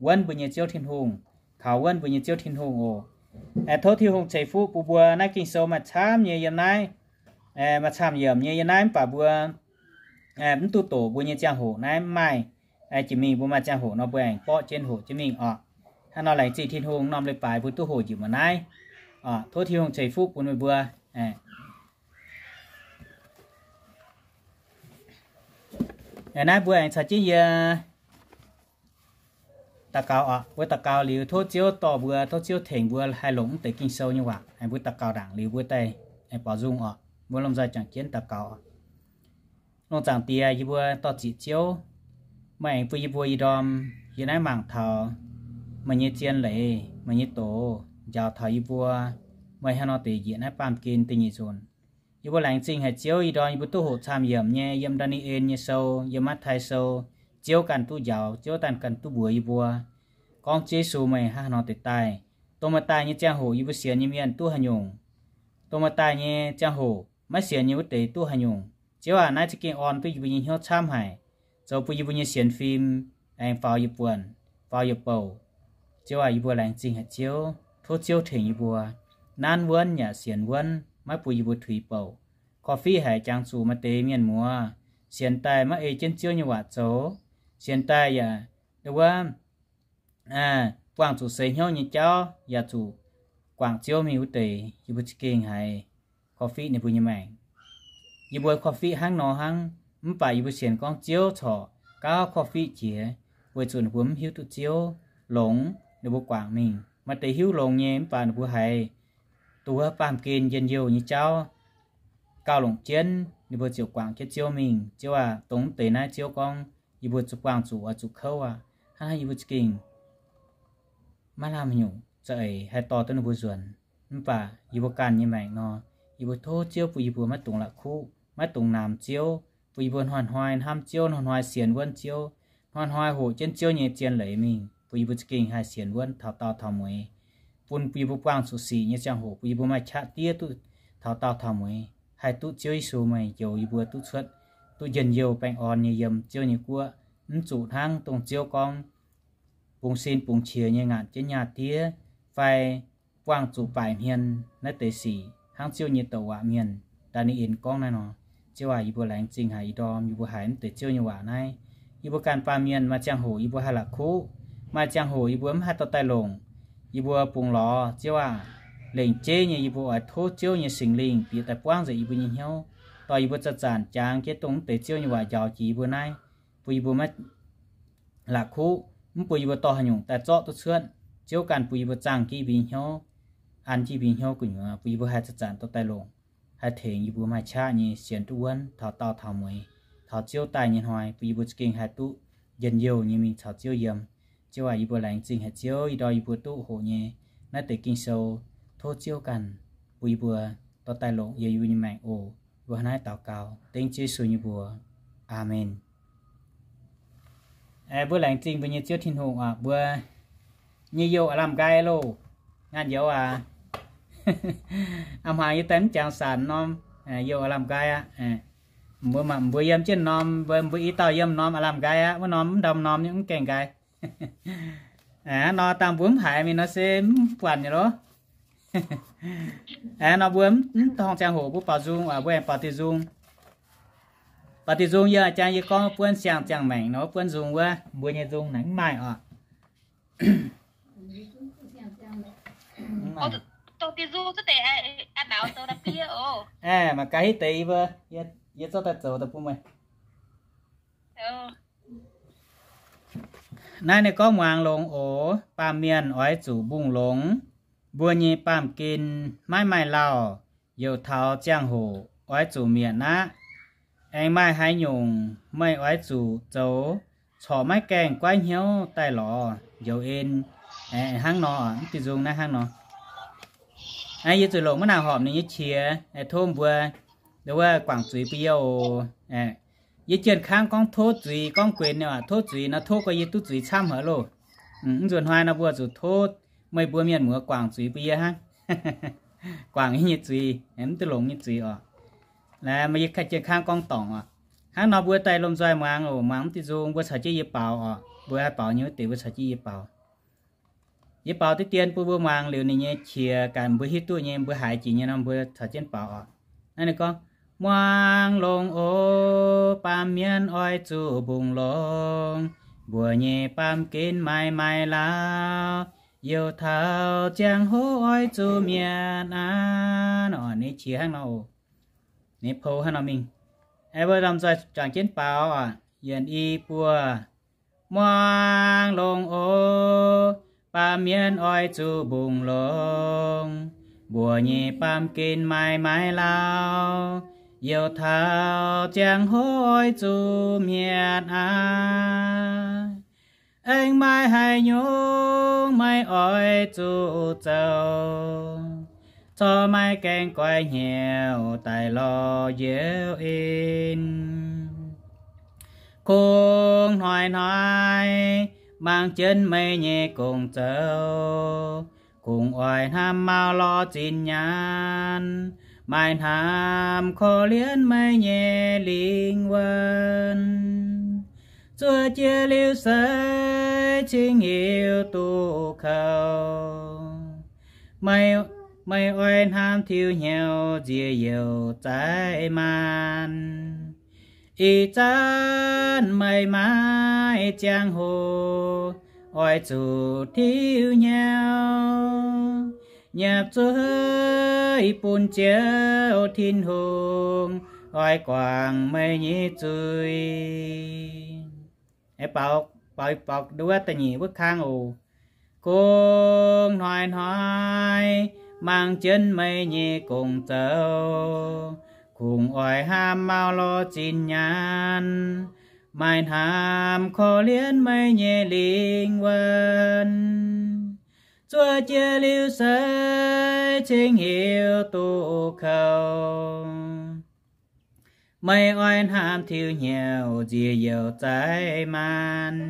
wuonv mbuo nyei Ziouv Tin-Hungh, kaux wuonv mbuo nyei Ziouv Tin-Hungh oc. Tov Tin-Hungh ceix fuqv bun mbuo. Naaiv Ging-Sou maaih camv nyei yiem naaiv, maaih camv yiemc nyei yiem naaiv, mv baac mbuo mv duqv doqc mbuo nyei ziangh hoc naaiv mv maaih. Jiex mingh mbuo maaih ziangh hoc nor mbuo aengx borqv jienv hoqc jienv mingh oc. Hnangv nor laengz zingh Tin-Hungh norm leiz-baaix mbuo duqv hoqc njiec mbuo naaiv. Tov Tin-Hungh ceix fuqv bun meih mbuo. Naaiv mbuo aengx caux jienv yie daux gaux oc. Mbuo daux gaux liuz tov Ziouv dorh mbuo, tov Ziouv tengx mbuo haih longc mv deix Ging-Sou nyei waac. Mbuo daux gaux ndaangc liuz mbuo daaih baaux nzung oc. Mbuo lomh nzoih juangc jienv daux gaux oc. Lungh zaangc Diex, yie mbuo dorh ziqc Ziouv, Meih aengx bun yie mbuo ih ndorm yiem naaiv mangc taux meih nyei zien leiz, meih nyei doz njaaux taux yie mbuo, meih haaix nor deix njiec naaiv baamh gen da'nyeic nzunc. Yie mbuo laengz zingh haic Ziouv, ih ndorm yie mbuo duqv hoqc camv yiemc nyei yiem Ndaa^ni^en nyei sou, yiem Matv^tai sou, Ziouv ganh duqv njaaux, Ziouv ganh duqv mbuox yie mbuo gorngv Ziouv Yesu meih hnangv haaix nor deix daaih. Dongh meih daaih nyei ziangh hoc yie mbuo sienx nyei mienh duqv haaix nyungc, dongh meih daaih nyei ziangh hoc maiv sienx nyei wuov deix duqv haaix nyungc. Ziouv aac, naaiv za'gengh orn duqv yie mbuo nyei hnyouv camv haic, zoux bun yie mbuo nyei sienx fim aengx faaux yietc buonc, faaux yietc bouc. Ziouv aac, yie mbuo laengz zingh haic Ziouv. Tov Ziouv tengx yie mbuo nanv wuonv yaac sienx wuonv, maiv bun yie mbuo tuix bouc. Korv-fiqv haic jangx zuqc maaih deix mienh muoz sienx daaih maiv ei jienv Ziouv nyei waac zoux, sienx daaih yaac wuov buangh zuqc seix hnyouv nyei jauv yaac zuqc guangc Ziouv mingh wuov deix, yie mbuo za'gengh haiz korv-fiqv ninh mbuo nyei maengc. Yie mbuo korv-fiqv hnangv nor hnangv, mv baac yie mbuo sienx gorngv Ziouv corc gauh korv-fiqv jiex, weic zuqc ninh mbuo mv hiuv duqv Ziouv, longx ninh mbuo guangc mingh. Maaih deix hiuv longx nyei mv baac ninh mbuo haiz duqv wuov baamh gen njien-youh nyei jauv gauh longc jienv, ninh mbuo ziouc guangc jienv Ziouv mingh. Ziouv aac, dongh mv deix naaiv Ziouv gorngv yie mbuo zuqc buangh zuqc oix zuqc kouv aqv. Hnangv naaiv yie mbuo za'gengh maiv lamh nyungc za'eix haih dorh duqv ninh mbuo nzuonx. Mv baac yie mbuo ganh nyei maengc nor, yie mbuo tov Ziouv bun yie mbuo maiv dungx la'kuqv, maiv dungx namx Ziouv, bun yie mbuo hnoi-hnoi hnamv Ziouv, hnoi-hnoi sienx wuonv Ziouv, hnoi-hnoi hoqc jienv Ziouv nyei zien leiz mingh, bun yie mbuo za'gengh haih sienx wuonv taux daauh taux mueiz, bun yie mbuo buangh zuqc sic nyei ziangh hoc bun yie mbuo maaih qaqv diev duqv taux daauh taux mueiz, haih duqv Ziouv Yesu meih njoux yie mbuo duqv cuotv, duqv njien-youh baengh orn nyei yiem Ziouv nyei guoqv, mv zuqc hnangv dongh Ziouv gorngv bungx sin bungx qiex nyei ngaatc jienv nyaah diev, fai buangh zuqc baaic hmien naaiv deix sic hnangv Ziouv nyei douc waac mienh Ndaa^ni^en gorngv naaiv nor. Ziouv aac, yie mbuo laengz zingh haic ih ndorm yie mbuo haiz mv deix Ziouv nyei waac naaiv. Yie mbuo ganh baamh mienh maaih ziangh hoc yie mbuo haih la'kuqv, maaih ziangh hoc yie mbuo mv haih dorh daaih longc. Yie mbuo bungx lorz Ziouv aac, lengc jeiv nyei yie mbuo oix tov Ziouv nyei Singx Lingh bieqc daaih buangv nzengc yie mbuo nyei hnyouv, dorh yie mbuo zanc-zanc jangx jienv dongh mv deix Ziouv nyei waac njaaux jiex yie mbuo naaiv, bun yie mbuo maiv la'kuqv, mv bun yie mbuo dorh haaix nyungc daaih zorqv duqv cuotv. Ziouv ganh bun yie mbuo zaangh jienv yie mbuo nyei hnyouv, an jienv yie mbuo nyei hnyouv gu'nyuoz, bun yie mbuo haih zanc-zanc dorh daaih longc, haih tengx yie mbuo maaih qaqv nyei sienx duqv wuonv taux daauh taux mueiz, taux Ziouv daaih nyei hnoi, bun yie mbuo za'gengh haih duqv njien-youh nyei mingh caux Ziouv yiem. Ziouv aac, yie mbuo laengz zingh haic Ziouv, ih ndorm yie mbuo duqv hoqc nyei naaiv deix Ging-Sou, tov Ziouv ganh bun yie mbuo dorh daaih longc yiem yie mbuo nyei maengc oc. Yie mbuo hnangv naaiv daux gaux dengv Ziouv Yesu nyei mbuox. Aamen. Mbuo laengz zingh mbuo nyei Ziouv Tin-Hungh oc. Mbuo nyei youh aav lamh nqaai loh. Ngaanh youz aac, a'hmuangx yie daaih mv jangx sanc norm, youh aav lamh nqaai aqv. Mbuo, mbuo yiem jienv norm, mbuo, mbuo i dauh yiem norm aav lamh nqaai aqv. Wuov norm mv ndorm norm nyei mv gaengh nqaai. Hnangv nor dangh mbuo mv haiz mingh nor se mv buatc nyei lov. Hnangv nor mbuo mv torngv ziangh hoc mbuo baaux nzung oc, mbuo aengx baaux diuh nzung. Baaux diuh nzung yie jangx yie gorngv buonv siang ziangh maengc nor, buonv nzung wuov, mbuo nyei nzung naaic mv maaih oc. Mangc gaax hitv deix yie mbuo, yie zorqv daaih zoux daaih bun meih. Naaiv ninh gorngv muangx longx oc. Baamh mienh oix zuqc mbungh longx. Mbuo nyei baamh gen maiv maaih lauh. Youc taux ziangh hoc oix zuqc mietc aqv. Aengx maaih haaix nyungc meih oix zuqc zoux, corc maiv gaengh goiv hnyouv daaih lorz njoux en? Hnangv nor, mv diuh nzung naaiv hnangv nor. Yie zuqc longc maiv nangc horpc ninh nyei qiex, tov mbuo wuov guangc zuiz bun yie oc. Yie jienv kangv gorngv tov zuiz gorngv guenx nyei oc. Tov zuiz nor tov gau yie duqv zuiz camv haic loh. Mv nzunc hnoi nor mbuo zuqc tov meih mbuo mienh muoz guangc zuiz bun yie hnangv. Guangc yie nyei zuiz, mv duqv longx nyei zuiz oc. Laaix meih yie jienv kangv gorngv dorngc oc. Hnangv nor mbuo daaih lomh nzoih muangx oc. Muangx mv diuh nzung mbuo caux jienv yie baaux oc. Mbuo haih baaux nyei wuov deix mbuo caux jienv yie baaux. Yie baaux diqv dien bun mbuo muangx liuz ninh nyei qiex gaax mbuo hiuv duqv nyei, mbuo haiz jiex nyei nor mbuo caux jienv baaux oc. Naaiv ninh gorngv, muangx longx oc. Baamh mienh oix zuqc mbungh longx. Mbuo nyei baamh gen maaih maaih lauh. Youc taux ziangh hoc oix zuqc mietc aqv. Ninh qiex hnangv nor oc. Ninh pou hnangv nor mingh. Mbuo lomh nzoih juangc jienv baaux oc. Yietc, i, buo. Muangx longx oc. Baamh mienh oix zuqc mbungh longx. Mbuo nyei baamh gen maaih maaih lauh. Youc taux ziangh hoc oix zuqc mietc aqv. Aengx maaih haaix nyungc meih oix zuqc zoux, corc maiv gaengh goiv hnyouv daaih lorz Yesu en. Kungx hnoi-hnoi mangc jienv meih nyei gong zoux, kungx oix hnamv mauv lorz zinh nyaanh, maaih hnamv korv-lienh meih nyei lingh wuonh. Zuov jienv liuz seix cingx hiuv duqv kouv. Meih, meih oix hnamv tiuv hnyouv nziex youc zaaix maanc. Ih zanc meih maaih ziangh hoc oix zuqc tiuv hnyouv, nyiemc zuiz bun Ziouv Tin-Hungh oix guangc meih nyei zuiz. Baaux, baaux, baaux nduov da'nyeic wuov kang oc. Kungx hnoi-hnoi mangc jienv meih nyei gong zoux, kungx oix hnamv mauv lorz zinh nyaanh, maaih hnamv korv-lienh meih nyei lingh wuonh. Zuov jienv liuz seix cingx hiuv duqv kouv. Meih oix hnamv tiuv hnyouv nziex youc zaaix maanc.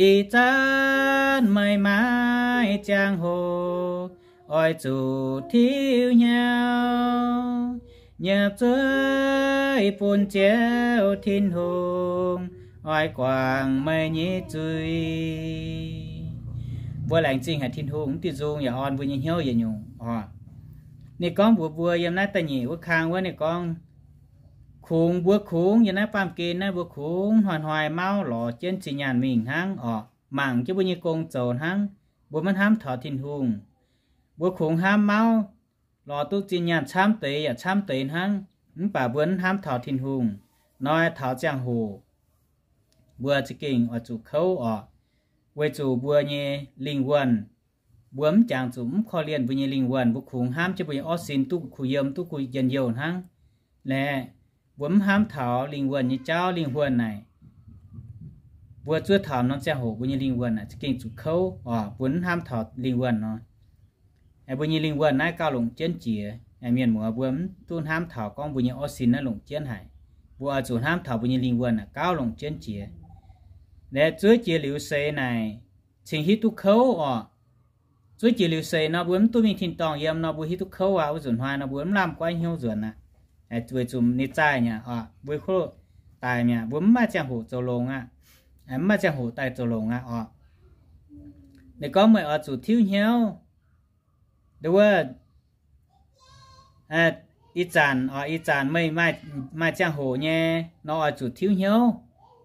Ih zanc meih maaih ziangh hoc oix zuqc tiuv hnyouv, nyiemc zuiz bun Ziouv Tin-Hungh oix guangc meih nyei zuiz. Mbuo laengz zingh haic Tin-Hungh, mv diuh nzung yaac orn mbuo nyei hnyouv yietc nyungc oc. Ninh gorngv mbuox mbuo yiem naaiv da'nyeic wuov kang wuov, ninh gorngv, kungx, mbuo kungx yiem naaiv baamh gen naaiv, mbuo kungx hnoi-hnoi mauv lorz jienv zinh nyaanh mingh hnangv oc, mangc jienv mbuo nyei gong zoux hnangv. Mbuo maiv hnamv taux Tin-Hungh. Mbuo kungx hnamv mauv lorz duqv zinh nyaanh camv deix yaac camv deix hnangv, mv baac mbuo mv hnamv taux Tin-Hungh. Hnoi taux ziangh hoc mbuo za'gengh oix zuqc kouv oc, weic zuqc mbuo nyei lingh wuonh, mbuo mv jangx zuqc mv korv-lienh mbuo nyei lingh wuonh. Mbuo kungx hnamv jienv mbuo nyei orv sin duqv kuh yiem, duqv kuh njien-youh hnangv. Laeh, mbuo mv hnamv taux lingh wuonh nyei jauv. Lingh wuonh naaic, mbuo zuov taux norm ziangh hoc mbuo nyei lingh wuonh naaic za'gengh zuqc kouv oc. Mbuo mv hnamv taux lingh wuonh nor, mbuo nyei lingh wuonh naaiv gauh longc jienv jiex. Mienh muoz, mbuo mv duqv hnamv taux gorngv mbuo nyei orv sin naaiv longc jienv haic. Mbuo oix zuqc hnamv taux mbuo nyei lingh wuonh naaic gauh longc jienv jiex. Laeh, zuov jiex liuz seix naaic cingx hiuv duqv kouv oc. Zuov jiex liuz seix nor, mbuo mv duqv mingh tin-dorngh yiem nor, mbuo hiuv duqv kouv aqv. Wuov nzunc hnoi nor, mbuo mv lamh goiv hnyouv nzuonx aqv, weic zuqc ninh zaih mi'aqv oc, mbuo hlo daic mi'aqv, mbuo mv maaih ziangh hoc zoux longx aqv. Mv maaih ziangh hoc daaih zoux longx aqv oc. Ninh gorngv meih oix zuqc tiuv hnyouv. Nduov, ih zanc oc, ih zanc meih maaih ziangh hoc nyei nor, oix zuqc tiuv hnyouv.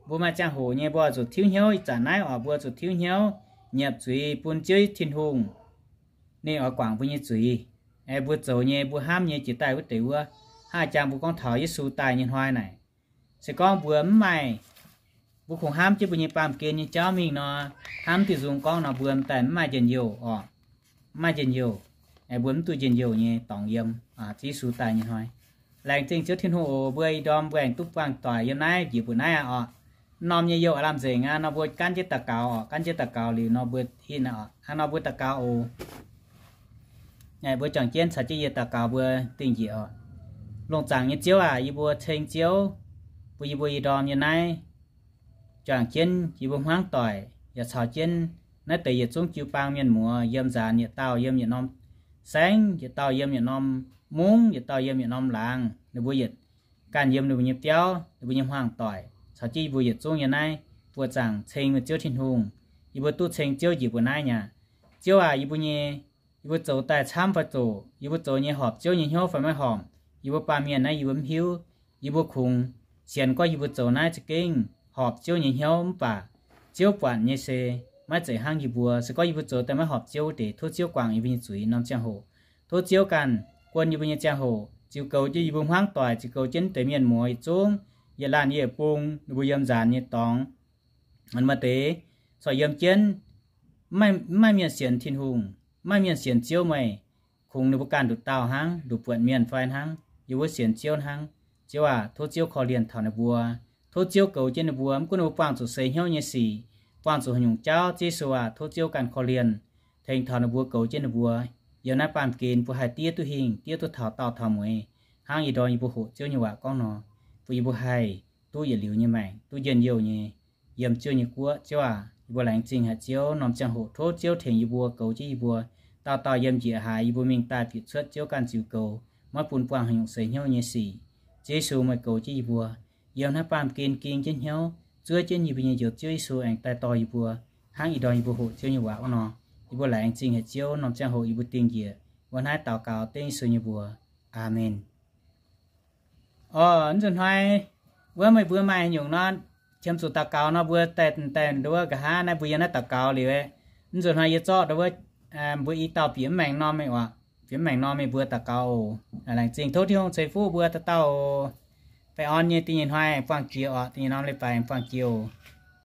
Mbuo maaih ziangh hoc nyei, mbuo oix zuqc tiuv hnyouv. Ih zanc naaiv oc, mbuo zuqc tiuv hnyouv, nyiemc zuiz bun Ziouv Tin-Hungh, ninh oix guangc mbuo nyei zuiz. Mbuo zoux nyei, mbuo hnamv nyei, jiex daaih wuov deix wuov, hnangv jang mbuo gorngv taux Yesu daaih nyei hnoi naaic, se gorngv mbuo mv maaih, mbuo kungx hnamv jienv mbuo nyei baamh gen nyei jauv mingh nor, hnamv diuh nzung gorngv nor, mbuo daaih mv maaih njien-youh oc. Mv maaih njien-youh. Mbuo mv duqv njien-youh nyei dorngx yiem Yesu daaih nyei hnoi. Laengz zingh Ziouv Tin-Hungh oc. Mbuo ih ndorm mbuo aengx duqv buangh doic yiem naaiv njiec mbuo naaiv aqv oc. Norm nyei youh aav lamh nzengc aqv nor, mbuo gaanv jienv daux gaux oc. Gaanv jienv daux gaux liuz nor, mbuo hitv aqv oc. Hnangv nor mbuo daux gaux oc. Mbuo juangc jienv caux jienv yie daux gaux mbuo dingh njiec oc. Lungh zaangc nyei Ziouv aac, yie mbuo ceng Ziouv bun yie mbuo ih ndorm yiem naaiv juangc jienv yie mbuo hmuangv doic, yaac caux jienv naaiv deix yietc zungv jiu-baang mienh muoz yiem nzaanx, yietc dauh yiem yietc norm saengv, yietc dauh yiem yietc norm mungv, yietc dauh yiem yietc norm laangz, ninh mbuo yietc ganh yiem ninh mbuo nyei biauv, ninh mbuo nyei hmuangv doic, caux jienv yie mbuo yietc zungv yiem naaiv buoqc zaangc ceng meih Ziouv Tin-Hungh. Yie mbuo duqv ceng Ziouv njiec mbuo naaiv mi'aqv. Ziouv aac, yie mbuo nyei, yie mbuo zoux daaih camv fai zoqc, yie mbuo zoux nyei horpc Ziouv nyei hnyouv fai maiv horpc, yie mbuo baamh mienh naaiv yie mbuo mv hiuv. Yie mbuo kungx sienx gorngv yie mbuo zoux naaiv za'gengh horpc Ziouv nyei hnyouv, mv baac Ziouv buatc nyei se maiv zeiz hnangv yie mbuo. Se gorngv yie mbuo zoux daaih maiv horpc Ziouv wuov deix, tov Ziouv guangc yie mbuo nyei zuiz norm ziangh hoc. Tov Ziouv ganh guon yie mbuo nyei ziangh hoc, ziux goux jienv yie mbuo hmuangv doic, ziux goux jienv deix mienh muoz yietc zungv, yietc laanh yietc bung, ninh mbuo yiem nzaanx nyei dorngx. Maaih deix corc yiem jienv, mv maaih mienh sienx Tin-Hungh, mv maaih mienh sienx Ziouv meih, kungx ninh mbuo ganh nduqc dauh hnangv, nduqc buonc mienh fai hnangv. yie mbuo sienx Ziouv hnangv. Ziouv aac, tov Ziouv korv-lienh taux ninh mbuo. Tov Ziouv goux jienv ninh mbuo, mv gunv ninh mbuo buangh zuqc seix hnyouv nyei sic, buangh zuqc haaix nyungc jauv, Ziouv Yesu aac, tov Ziouv ganh korv-lienh. Tengx taux ninh mbuo, goux jienv ninh mbuo. Yiem naaiv baamh gen mbuo haih diev duqv hingh, diev duqv taux daauh taux mueiz, hnangv ih ndorm yie mbuo hoqc Ziouv nyei waac gorngv nor, bun yie mbuo haih duqv yietc liuz nyei maengc, duqv njien-youh nyei, yiem Ziouv nyei guoqv. Ziouv aac, yie mbuo laengz zingh haic Ziouv norm ziangh hoc tov Ziouv tengx yie mbuo, goux jienv yie mbuo, dauh dauh yiem njiec haaix yie mbuo mingh daaih bieqc cuotv Ziouv ganh ziux goux, maiv bun buangh haaix nyungc seix hnyouv nyei sic. Ziouv Yesu, meih goux jienv yie mbuo, yiem naaiv baamh gen ging jienv hnyouv, zuov jienv yie mbuo nyei Njoux Ziouv Yesu aengx daaih dorh yie mbuo, hnangv ih ndorm yie mbuo hoqc Ziouv nyei waac wuov nor. Yie mbuo laengz zingh haic Ziouv norm ziangh hoc yie mbuo dingh njiec wuov naaiv daux gaux dengv Yesu nyei mbuox. Aamen. Orqv, nzuqc hnoi wuov meih mbuo maaih haaix nyungc nor, qiemx zuqc daux gaux nor, mbuo daaih, daaih nduov nqa'haav naaiv mbuo yiem naaiv daux gaux liuz. Nzuqc hnoi yie zorqv nduov, mbuo i dauh bieqc mv maengc norm meih oc, bieqc mv maengc norm meih mbuo daux gaux oc. Laengz zingh, tov Tin-Hungh ceix fuqv mbuo dauh dauh. Baengh orn nyei da'nyeic hnoi buangh jiex oc, da'nyeic norm leiz-baaix buangh jiex oc.